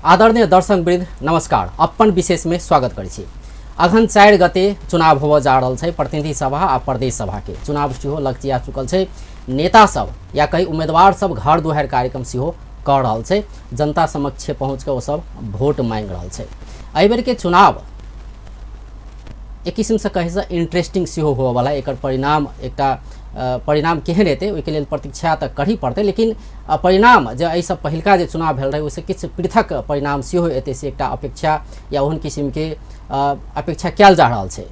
आदरणीय दर्शक वृन्द नमस्कार। अपन विशेष में स्वागत करै छी। अघन 4 गते चुनाव होबऽ जा रहल छै। प्रतिनिधि सभा आ प्रदेश सभा के चुनाव सेहो लगचिया चुकल छै। नेता सब या कही उम्मीदवार सब घर दुहार कार्यक्रम सेहो कऽ रहल छै। जनता समक्ष पहुँच के ओ सब वोट मांगि रहल छै। एहि बेर के चुनाव एक किसिमसँ कहै से इंटरेस्टिंग सेहो होबऽवला। एकर परिणाम एकटा परिणाम केहन हेतै ओहिके लेल प्रतीक्षा तऽ करही पड़तै, लेकिन परिणाम जे एहिसँ पहिलका जे चुनाव भेल रहै ओहिसँ किछु पृथक परिणाम सेहो एतै से एकटा अपेक्षा या ओहन किसिमके अपेक्षा कयल जा रहल छै।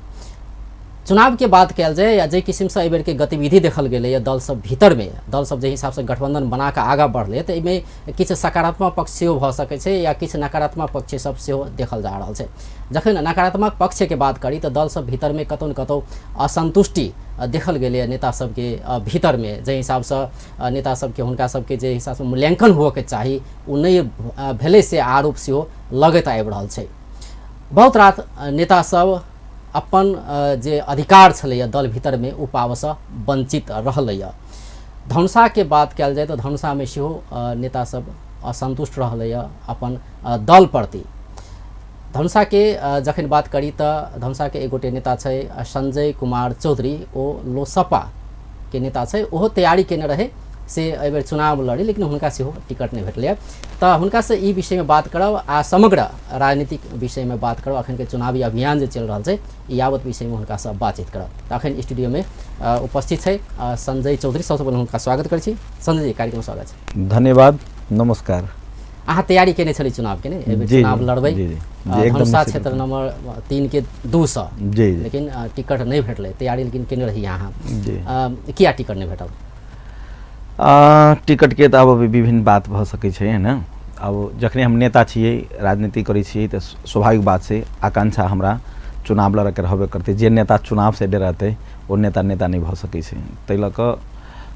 चुनावके बात कयल जाय या जाहि किसिमसँ एहि बेरके गतिविधि देखल गेलैए दल सब भीतरमे, दल सब जाहि हिसाबसँ गठबंधन बना कऽ आगाँ बढ़लै, तऽ एहिमे किछु सकारात्मक पक्ष सेहो भऽ सकै छै या किछु नकारात्मक पक्ष सब सेहो देखल जा रहल छै। जखन नकारात्मक पक्षके बात करी तऽ दल सब भीतरमे कतहु ने कतहु असन्तुष्टि देखल गेलैए नेता सबके भीतरमे। जाहि हिसाबसँ नेता सबके हुनका सबके जे हिसाबसँ मूल्यांकन हुअके चाही ओ नहि भेलै से आरोप सेहो लगैत आबि रहल छै। बहुत रास नेता सब अपन जे अधिकार छलैए दल भीतरमे ओ पाबऽसँ वञ्चित रहलैए। धनुषाके बात कयल जाय तऽ धनुषामे सेहो नेता सब असन्तुष्ट रहलैए अपन दल प्रति। धनुषाके जखन बात करी तऽ धनुषाके एक गोटे नेता छै संजय कुमार चौधरी, ओ लोसपाके नेता छै। ओहो तैयारी केने रहै से एहिबेर चुनाव लड़ी, लेकिन हुनका सेहो टिकट नहि भेटलै। तऽ हुनकासँ ई विषयमे बात करब आ समग्र राजनीतिक विषयमे बात करब। अखनके चुनावी अभियान जे चलि रहल छै ई यावत विषयमे हुनकासँ बातचीत करब। तऽ अखन स्टूडियोमे उपस्थित छै संजय चौधरी। सबसँ पहिले हुनका स्वागत करै छी। संजय जी, कार्यक्रम स्वागत छै। धन्यवाद, नमस्कार। अहाँ तैयारी केने छली चुनावके ने? एहि बेर चुनाव लड़बै धनुषा क्षेत्र नंबर 3 के 2 सौ, लेकिन टिकट नहि भेटलै। तैयारी लेकिन केने रही अहाँ, किया टिकट नहि भेटल? टिकटके तऽ आब विभिन्न बात भऽ सकै छै, है ने। आब जखने हम नेता छियै, राजनीति करै छियै, तऽ स्वाभाविक बात छै आकांक्षा हमरा चुनाव लड़ऽके रहबे करतै। जे नेता चुनावसँ डरातै ओ नेता नेता नहि भऽ सकै छै। ताहि लऽ कऽ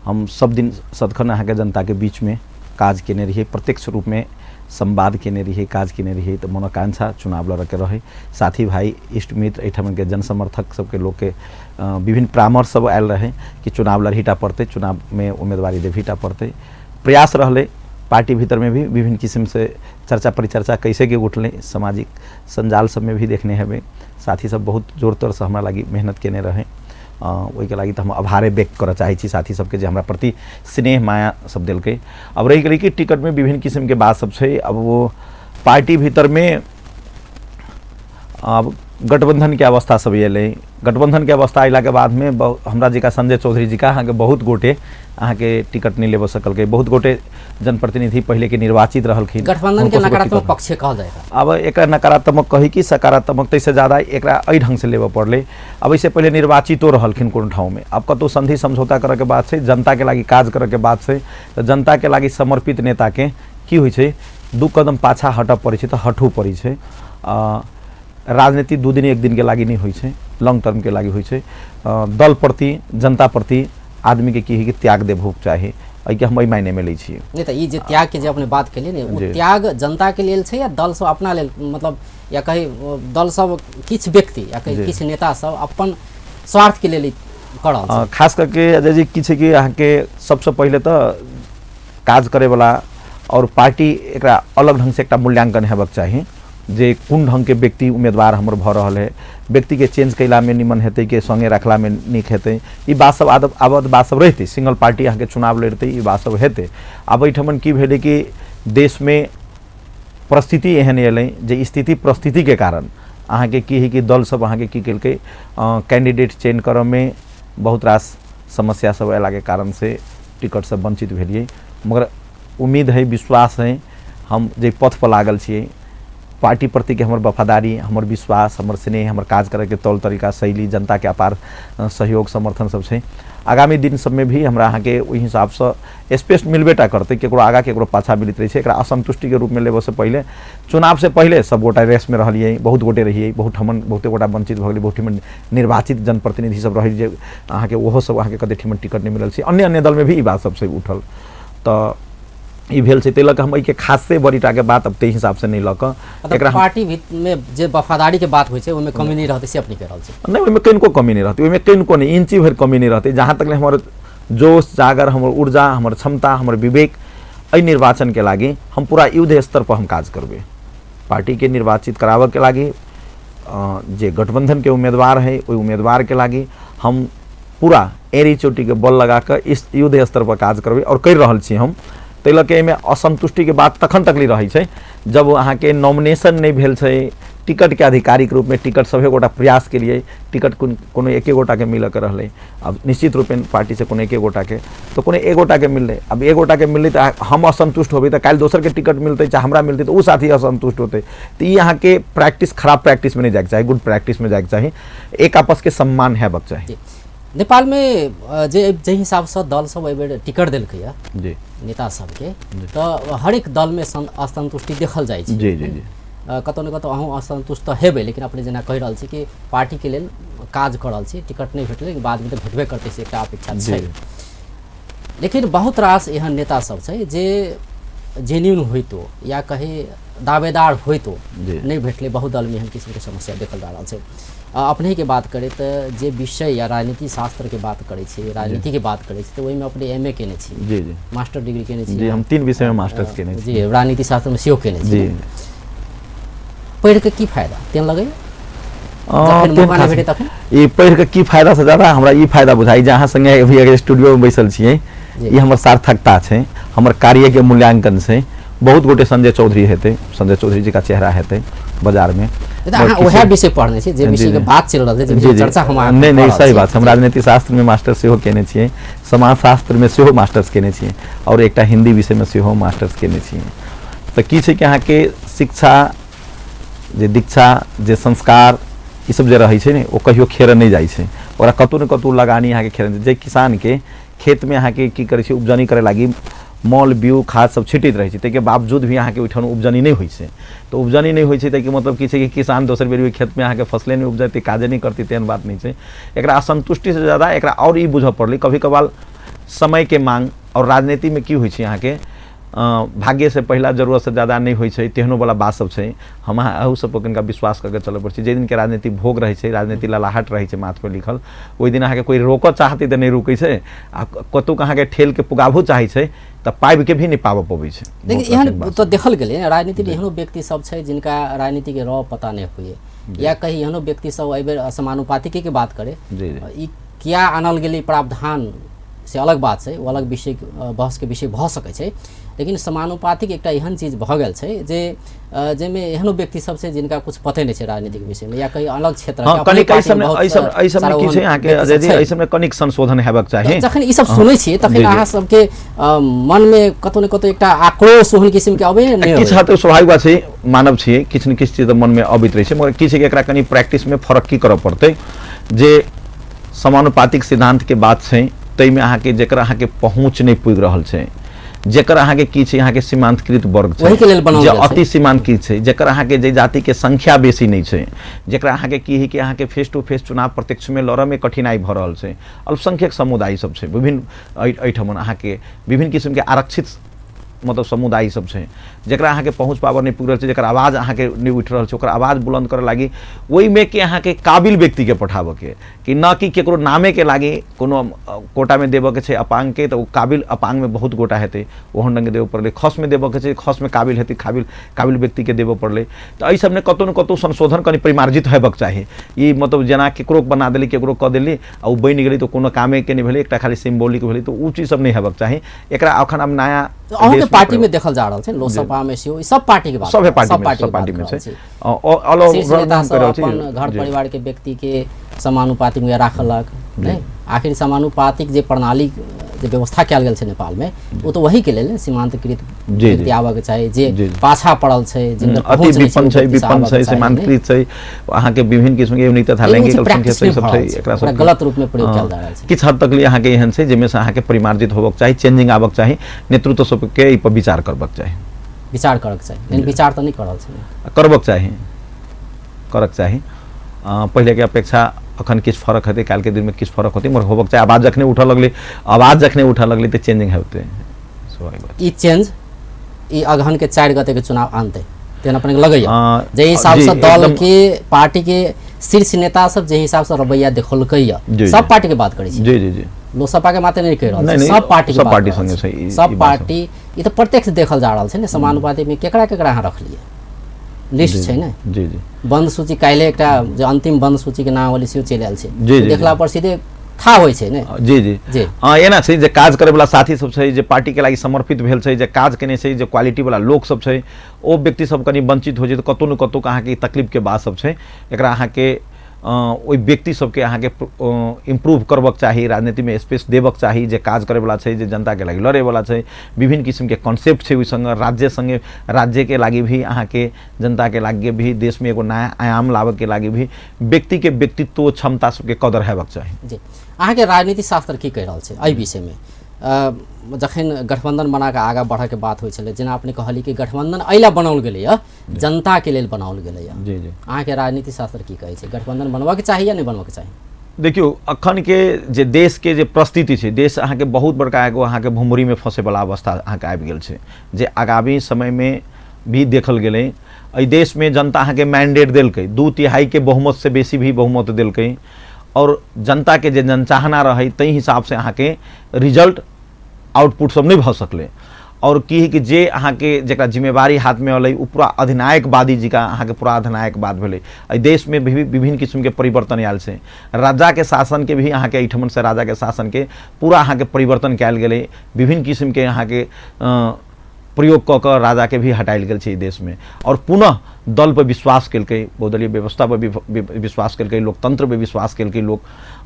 हम सब दिन सदखन अहाँके जनताके बीचमे काज केने रहियै, प्रत्यक्ष रूपमे संवाद केने रहियै, काज केने रहियै। तऽ मनोकांक्षा चुनाव लड़ऽके रहै। साथी भाई, इष्ट मित्र, एहिठामके जनसमर्थक सबके लोकके विभिन्न परामर्श सब आयल रहै कि चुनाव लड़हीटा पड़तै, चुनावमे उम्मीदवारी देबहीटा पड़तै। प्रयास रहलै, पार्टी भीतरमे भी विभिन्न किसिमसँ चर्चा परिचर्चा कैसे के उठलै, सामाजिक संजाल सबमे भी देखने हेबै। साथी सब बहुत जोर तोरसँ हमरा लागि मेहनत केने रहै। ओहिके लागि तऽ हम आभारे व्यक्त करऽ चाहै छी साथी सबके जे हमरा प्रति स्नेह माया सब देलकै। अब रहि गेलै कि टिकटमे विभिन्न किसिमके बात सब छै। अब वो पार्टी भीतरमे अब गठबंधनके अवस्था सब एलै। गठबंधनके अवस्था अयलाके बादमे हमरा जकाँ संजय चौधरी जी का अहाँके बहुत गोटे अहाँके टिकट नहि लेबऽ सकलकै। बहुत गोटे जनप्रतिनिधि पहिलेके निर्वाचित रहलखिन, गठबंधन के नकारात्मक पक्ष कहल जाय। अब एकरा नकारात्मक कही कि सकारात्मक, ताहिसँ ज्यादा एकरा एहि ढङ्गसँ लेबऽ पड़लै। अब एहिसँ पहिले निर्वाचितो रहलखिन कोनो ठाउँमे। अब कतहु सन्धि समझौता करऽके बात छै, जनताके लागि काज करऽके बात छै, तऽ जनताके लागि समर्पित नेताके की होइ छै, 2 कदम पाछाँ हटऽ पड़ै छै तऽ हटू पड़ै छै। राजनीति 2 दिन 1 दिनके लागि नहि होइ छै, लॉन्ग टर्मके लागि होइ छै। दल प्रति, जनता प्रति आदमीके की हइ कि त्याग देबहोके चाही। एहिके हम एहि मायनेमे लै छियै। नहि तऽ ई जे त्यागके जे अपने बात केलियै ने, ओ त्याग जनताके लेल छै या दल सब अपना लेल, मतलब या कही दल सब किछु व्यक्ति या कही किछु नेता सब अपन स्वार्थके लेल कऽ रहल छै? खास करके अजय जी की छै कि अहाँके सबसँ पहिले तऽ काज करैवला आओर पार्टी एकरा अलग ढङ्गसँ एकटा मूल्यांकन हेबाक चाही जे कोन ढङ्गके व्यक्ति उम्मीदवार हमर भऽ रहल है। व्यक्तिके चेंज कयलामे निमन हेतै कि सङ्गे रखलामे नीक हेतै, ई बात सब आबद बात सब रहितै। सिंगल पार्टी अहाँके चुनाव लड़तै, ई बात सब हेतै। आब एहिठमन की भेलै कि देशमे परिस्थिति एहन एलै जे स्थिति परिस्थितिके कारण अहाँके की हइ कि दल सब अहाँके की केलकै, कैंडिडेट चयन करऽमे बहुत रास समस्या सब अयलाके कारण से टिकटसँ वञ्चित भेलियै। मगर उम्मीद है, विश्वास है, हम जे पथ पर लागल छियै, पार्टी प्रतिके हमर वफादारी, हमर विश्वास, हमर स्नेह, हमर काज करैके तौल तरीका, शैली, जनताके अपार सहयोग समर्थन सब छै। आगामी दिन सबमे भी हमरा अहाँके ओहि हिसाबसँ स्पेस मिलबे टा करतै, केकरो आगाँ केकरो पाछाँ मिलैत रहै छै। एकरा असन्तुष्टिके रूपमे लेबऽसँ पहिले, चुनावसँ पहिले सब गोटा रेसमे रहलियै, बहुत गोटे रहियै, बहुत ठमन बहुते गोटा वञ्चित भऽ गेलै, बहुत ठमन निर्वाचित जनप्रतिनिधि सब रहै जे अहाँके ओहो सब अहाँके कते ठमन टिकट नहि मिलल छै। अन्य अन्य दलमे भी ई बात सब छै उठल, तऽ ई भेल छै। ताहि लऽ कऽ हम एहिके खासे बड़ीटाके बात अब ताहि हिसाबसँ नहि लऽ कऽ एकरा पार्टी मे जे वफादारीके बात होइ छै ओहिमे कमी नहि रहतै से अपने कहि रहल छी? नहि, ओहिमे कनिको कमी नहि रहतै, ओहिमे कनिको नहि, इंची भरि कमी नहि रहतै। जहाँ तक हमर जोश जागर, हमर ऊर्जा, हमर क्षमता, हमर विवेक, एहि निर्वाचनके लागि हम पूरा युद्ध स्तर पर हम काज करबै। पार्टीके निर्वाचित कराबऽके लागि जे गठबंधन के उम्मीदवार है ओहि उम्मीदवार के लागि हम पूरा एड़ी चोटीके बल लगा कऽ इस युद्ध स्तर पर काज करबै और करि रहल छी हम। ताहि लऽ के एहिमे असंतुष्टिके बात तखन तक रहै छै जब अहाँके नॉमिनेशन नहि भेल छै, टिकटके आधिकारिक रूपमे टिकट सभे गोटा प्रयास केलिए, टिकट कोनो एके गोटाके मिलऽके रहलै। अब निश्चित रूपेण पार्टीसँ कोनो एके गोटाके तऽ कोनो एक गोटाके मिललै। अब एक गोटाके मिललै तऽ हम असंतुष्ट होबै तऽ काल्हि दोसरके टिकट मिलतै, चाहे हमरा मिलतै तऽ ओ साथी असंतुष्ट होतै। तऽ ई अहाँके प्रैक्टिस खराब प्रैक्टिसमे नहि जाइके चाही, गुड प्रैक्टिसमे जाइके चाही, एक आपसके सम्मान हेबाक चाही। नेपालमे जे जाहि हिसाबसँ दल सब एहिबेर टिकट देलकैए जी नेता सबके, तऽ हरेक दलमे असंतुष्टि देखल जाइ छै। जी जी जी कतौ ने कतौ अहूँ असंतुष्ट तऽ हेबै, लेकिन अपने जेना कहि रहल छी कि पार्टीके लेल काज कऽ रहल छी, टिकट नहि भेटलै लेकिन बादमे तऽ भेटबे करतै, से एकटा अपेक्षा छै। लेकिन बहुत रास एहन नेता सब छै जे जेन्यून होइतो या कही दावेदार होइतो नहि भेटलै। बहुत दलमे एहन किसिमके समस्या देखल जा रहल छै। अपनेके बात करै तऽ जे विषय या राजनीति शास्त्रके बात करै छी, राजनीतिके बात करै छी, तऽ ओहिमे अपने एम ए केने छी, जी जी मास्टर डिग्री केने छी। जी, हम 3 विषयमे मास्टर्स केने छी। जी, राजनीति शास्त्रमे सेहो केने छी। जी। पढ़ि कऽ की फायदा तेहन लगैए? ई पढ़ि कऽ की फायदा से ज्यादा हमरा ई फायदा बुझाइ जे अहाँ संगे अभी अगर स्टूडियोमे बैसल छियै, ई हमर सार्थकता छै, हमर कार्यके मूल्यांकन छै। बहुत गोटे संजय चौधरी हेतै, संजय चौधरी जी का चेहरा हेतै बाजारमे। वएह विषय पढ़ने छी जे विषय के बात चलि रहल छै, जे चर्चा हम नहीं नहीं सही बात। हम राजनीति शास्त्रमे मास्टर सेहो केने छियै, समाजशास्त्रमे सेहो मास्टर्स केने छियै और एकटा हिंदी विषयमे सेहो मास्टर्स केने छियै। तऽ की छै कि अहाँके शिक्षा जे दीक्षा जे संस्कार ई सब जे रहै छै ने, ओ कहियो खेर नहि जाइ छै, ओकरा कतहु ने कतहु लगानी अहाँके खेर। जे किसानके खेतमे अहाँके की करै छै, उपजनी करै लागि मल बीउ खाद सब छिटैत रहै छै, ताहिके बावजूद भी अहाँके ओहिठाम उपजनी नहि होइ छै। तऽ उपजनी नहि होइ छै ताहिके मतलब की छै कि किसान दोसर बेर ओहि खेतमे अहाँके फसले नहि उपजतै, काजे नहि करतै, तेहन बात नहि छै। एकरा असंतुष्टिसँ ज्यादा एकरा आओर ई बुझऽ पड़लै कभी कभार समयके मांग। और राजनीतिमे की होइ छै अहाँके भाग्यसँ पहिला जरूरतसँ ज्यादा नहि होइ छै, तेहनो वाला बात सब छै। हम अहाँ अहू सब पर कनिका विश्वास कऽ के चलऽ पड़ै छै। जाहि दिनके राजनीति भोग रहै छै, राजनीति ललाहट रहै छै माथ पर लिखल, ओहि दिन अहाँके कोइ रोकऽ चाहतै तऽ नहि रुकै छै, आ कतहु अहाँके ठेल के पुगाबहो चाहै छै तऽ पाबिके भी नहि पाबऽ पबै छै। लेकिन एहन तऽ देखल गेलै राजनीतिमे एहनो व्यक्ति सब छै जिनका राजनीतिके रौ पता नहि होइए, या कहीं एहनो व्यक्ति सब एहिबेर असमानुपातिके बात करे, ई किया आनल गेलै प्रावधान से अलग बात छै, ओ अलग विषय बहसके विषय भऽ सकै छै। लेकिन समानुपातिक एकटा एहन चीज भऽ गेल छै जे जाहिमे एहनो व्यक्ति सब छै जिनका कुछ पते नहि छै राजनीतिक विषयमे या कहीं अलग क्षेत्र। कनिक एहि सबमे की छै अहाँके अजय जी, एहि सबमे कनिक संशोधन हेबाक चाही। जखन ई सब सुनै छियै तखन अहाँ सबके मनमे कतौ ने कतौ एकटा आक्रोश ओहन किसिमके अबै नहि? किछु हद तक स्वाभाविक बात छै, मानव छियै, किछु ने किछु चीज तऽ मनमे अबैत रहै छै। मगर की छै कि एकरा कनि प्रैक्टिसमे फरक की करऽ पड़तै, जे समानुपातिक सिद्धान्तके बात छै ताहिमे अहाँके जकर अहाँके पहुँच नहि पुगि रहल छै, जकर अहाँके की छै अहाँके सीमान्तकृत वर्ग छै, जे अति सीमान्तकृत छै, जकर अहाँके जे जातिके संख्या बेसी नहि छै, जकरा अहाँके की है कि अहाँके फेस टू फेस चुनाव प्रत्यक्षमे लड़ऽमे कठिनाइ भऽ रहल छै, अल्पसंख्यक समुदाय सब छै विभिन्न एहिठाम अहाँके विभिन्न किसिमके आरक्षित मतलब समुदाय सब छै, जकरा अहाँके पहुँच पावर नहि पुगि रहल छै, जकर आवाज अहाँके नहि उठि रहल छै, ओकर आवाज बुलंद करऽ लागि ओहिमे के अहाँके काबिल व्यक्तिके पठाबऽके कि न कि केकरो नामेके लागि कोनो कोटामे देबऽके छै अपाङ्गके तऽ ओ काबिल अपाङ्गमे बहुत गोटा हेतै ओहन ढङ्गके देबऽ पड़लै, खसमे देबऽके छै खसमे काबिल हेतै काबिल काबिल व्यक्तिके देबऽ पड़लै। तऽ एहि सबमे कतहु ने कतहु संशोधन कनि परिमार्जित हेबाक चाही। ई मतलब जेना केकरो बना देली केकरो कऽ देली आ ओ बनि गेलै तऽ कोनो कामेके नहि भेलै, एकटा खाली सिम्बोलिक भेलै, तऽ ओ चीज सब नहि हेबाक चाही। एकरा अखन आब नया अहूँके पार्टीमे देखल जा रहल छै, लोकसभा में सेहो सब पार्टी के बात, सब पार्टी में छै। अपन घर परिवार के व्यक्ति के समानुपातिक में राखलक नहीं, आखिर समानुपातिक जे प्रणाली जे व्यवस्था कयल गेल छै नेपाल में ओ तऽ वही के लेल सीमांतकृत व्यक्ति आबऽ के चाही जे पाछा पड़ल छै, जिनकर अति विपन्न छै, विपन्न छै, सीमांतकृत छै, अहाँके विभिन्न किस्म के यौनिक तथा लैंगिक अल्पसंख्यक छै, सब छै, एकरा सब गलत रूप में प्रयोग कयल जा रहल छै। किछु हद तक लिए अहाँके एहन छै जाहिमे से अहाँके परिमार्जित होबक चाही, चेंजिंग आबक चाही, नेतृत्व सबके एहि पर विचार करबाक चाही, विचार करक चाही, लेकिन विचार तऽ नहि करल छै, करबाक चाही, करक चाही। पहिलेके अपेक्षा अखन किछु फरक हेतै, काल्हिके दिनमे किछु फरक होतै, मगर होबक चाही। आवाज जखने उठऽ लगलै, आवाज जखने उठऽ लगलै तऽ चेंजिंग हेतै। ई चेंज ई अगहन के 4 गते के चुनाव आनतै तेहन अपने लगैया? जाहि हिसाबसँ दल के पार्टी के शीर्ष नेता सब जे हिसाबसँ रवैया देखौलकैया, सब पार्टी के बात करै छी, जी जी जी लोकसभा के मात्र नहि कहि रहल छी, सब पार्टी सब पार्टी संगे छै, सब पार्टी। ई तऽ प्रत्यक्ष देखल जा रहल छै ने समानुपातिक में केकरा केकरा अहाँ रखलियै। लिस्ट छै ने। जी जी। बंद सूची काल्हि एकटा जे अंतिम बंद सूची के नाम वाली सेहो चलि आयल छै। जी, जी। देखला पर सीधे था होइ छै ने। जी जी जी। हँ, एना छै जे काज करैवला साथी सब छै, जे पार्टीके लागि समर्पित भेल छै, जे काज केने छै, जे क्वालिटीवला लोक सब छै, ओ व्यक्ति सब कनि वंचित हो छै तऽ कतहु ने कतहु अहाँके ई तकलीफके बात सब छै। एकरा अहाँके ओहि व्यक्ति सबके अहाँके इम्प्रूव करबक चाही, राजनीतिमे स्पेस देबक चाही, जे काज करैवला छै, जे जनताके लागि लड़ैवला छै, विभिन्न किसिमके कॉन्सेप्ट छै। ओहि सङ्ग राज्य सङ्गे राज्यके लागि भी अहाँके जनताके लागि भी देशमे एगो नया आयाम लाबऽके लागि भी व्यक्तिके व्यक्तित्व क्षमता सबके कदर हेबाक चाही। जी, अहाँके राजनीति शास्त्र की कहि रहल छै एहि विषयमे? जखन गठबंधन बना कऽ आगाँ बढ़ऽके बात होइ छलै, जेना अपने कहली कि गठबंधन एहि लए बनाओल गेलैए, जनताके लेल बनाओल गेलैए। जी जी। अहाँके राजनीति शास्त्र की कहै छै, गठबंधन बनबऽके चाही या नहि बनबऽके चाही? देखियौ, अखनके जे देशके जे परिस्थिति छै, देश अहाँके बहुत बड़का एगो अहाँके भुमरीमे फँसैवला अवस्था अहाँके आबि गेल छै, जे आगामी समयमे भी देखल गेलै। एहि देशमे जनता अहाँके मैंडेट देलकै, 2/3 बहुमत से बेसी भी बहुमत देलकै, और जनताके जे जनचाहना रहै ताहि हिसाबसँ अहाँके रिजल्ट आउटपुट सब नहि भऽ सकलै। और की है कि जे अहाँके जकरा जिम्मेवारी हाथमे अलै ओ पूरा अधिनायकवादी जिका अहाँके पूरा अधिनायकवाद भेलै। एहि देशमे भी विभिन्न किस्मके परिवर्तन आयल छै। राजाके शासनके भी अहाँके एहिठमनसँ राजाके शासनके पूरा अहाँके परिवर्तन कयल गेलै, विभिन्न किस्मके अहाँके प्रयोग कऽ कऽ राजाके भी हटायल गेल छै ई देशमे। और पुनः दल पर विश्वास केलकै, बहुदलीय व्यवस्था पर विश्वास केलकै, लोकतंत्र पर विश्वास केलकै लोक।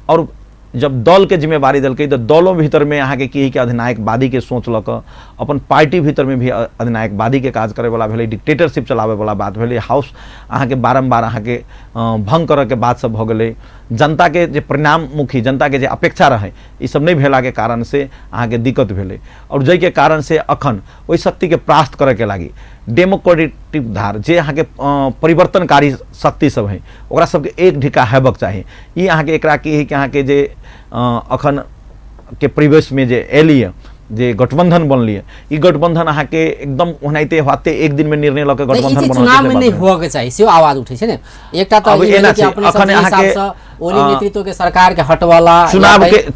और जब दलके जिम्मेवारी देलकै तऽ दलो भीतरमे अहाँके की है कि अधिनायकवादीके सोच लऽ कऽ अपन पार्टी भीतरमे भी अधिनायकवादीके काज करैवला भेलै, डिक्टेटरशिप चलाबैवला बात भेलै, हाउस अहाँके बारम्बार अहाँके भङ्ग करऽके बात सब भऽ गेलै। जनताके जे परिणाममुखी जनताके जे अपेक्षा रहै ई सब नहि भेलाके कारण से अहाँके दिक्कत भेलै। और जाहिके कारण से अखन ओहि शक्तिके परास्त करैके लागि डेमोक्रेटिक धार जे अहाँके परिवर्तनकारी शक्ति सब है ओकरा सबके एक ढिका हेबाक चाही। ई अहाँके एकरा की है कि अहाँके जे अखन के परिवेशमे जे एलियै, जे गठबंधन बनलियै, ई गठबंधन अहाँके एकदम ओनाहिते होते एक दिनमे निर्णय लऽ के गठबंधन बनल चुनाव में नहीं हुआ के चाही सेहो आवाज उठै छै ने। एकटा तऽ अब ई एना भेलै कि छै, अपने सब अखन जे अहाँके, हिसाबसँ ओली नेतृत्व के सरकार के हटवाला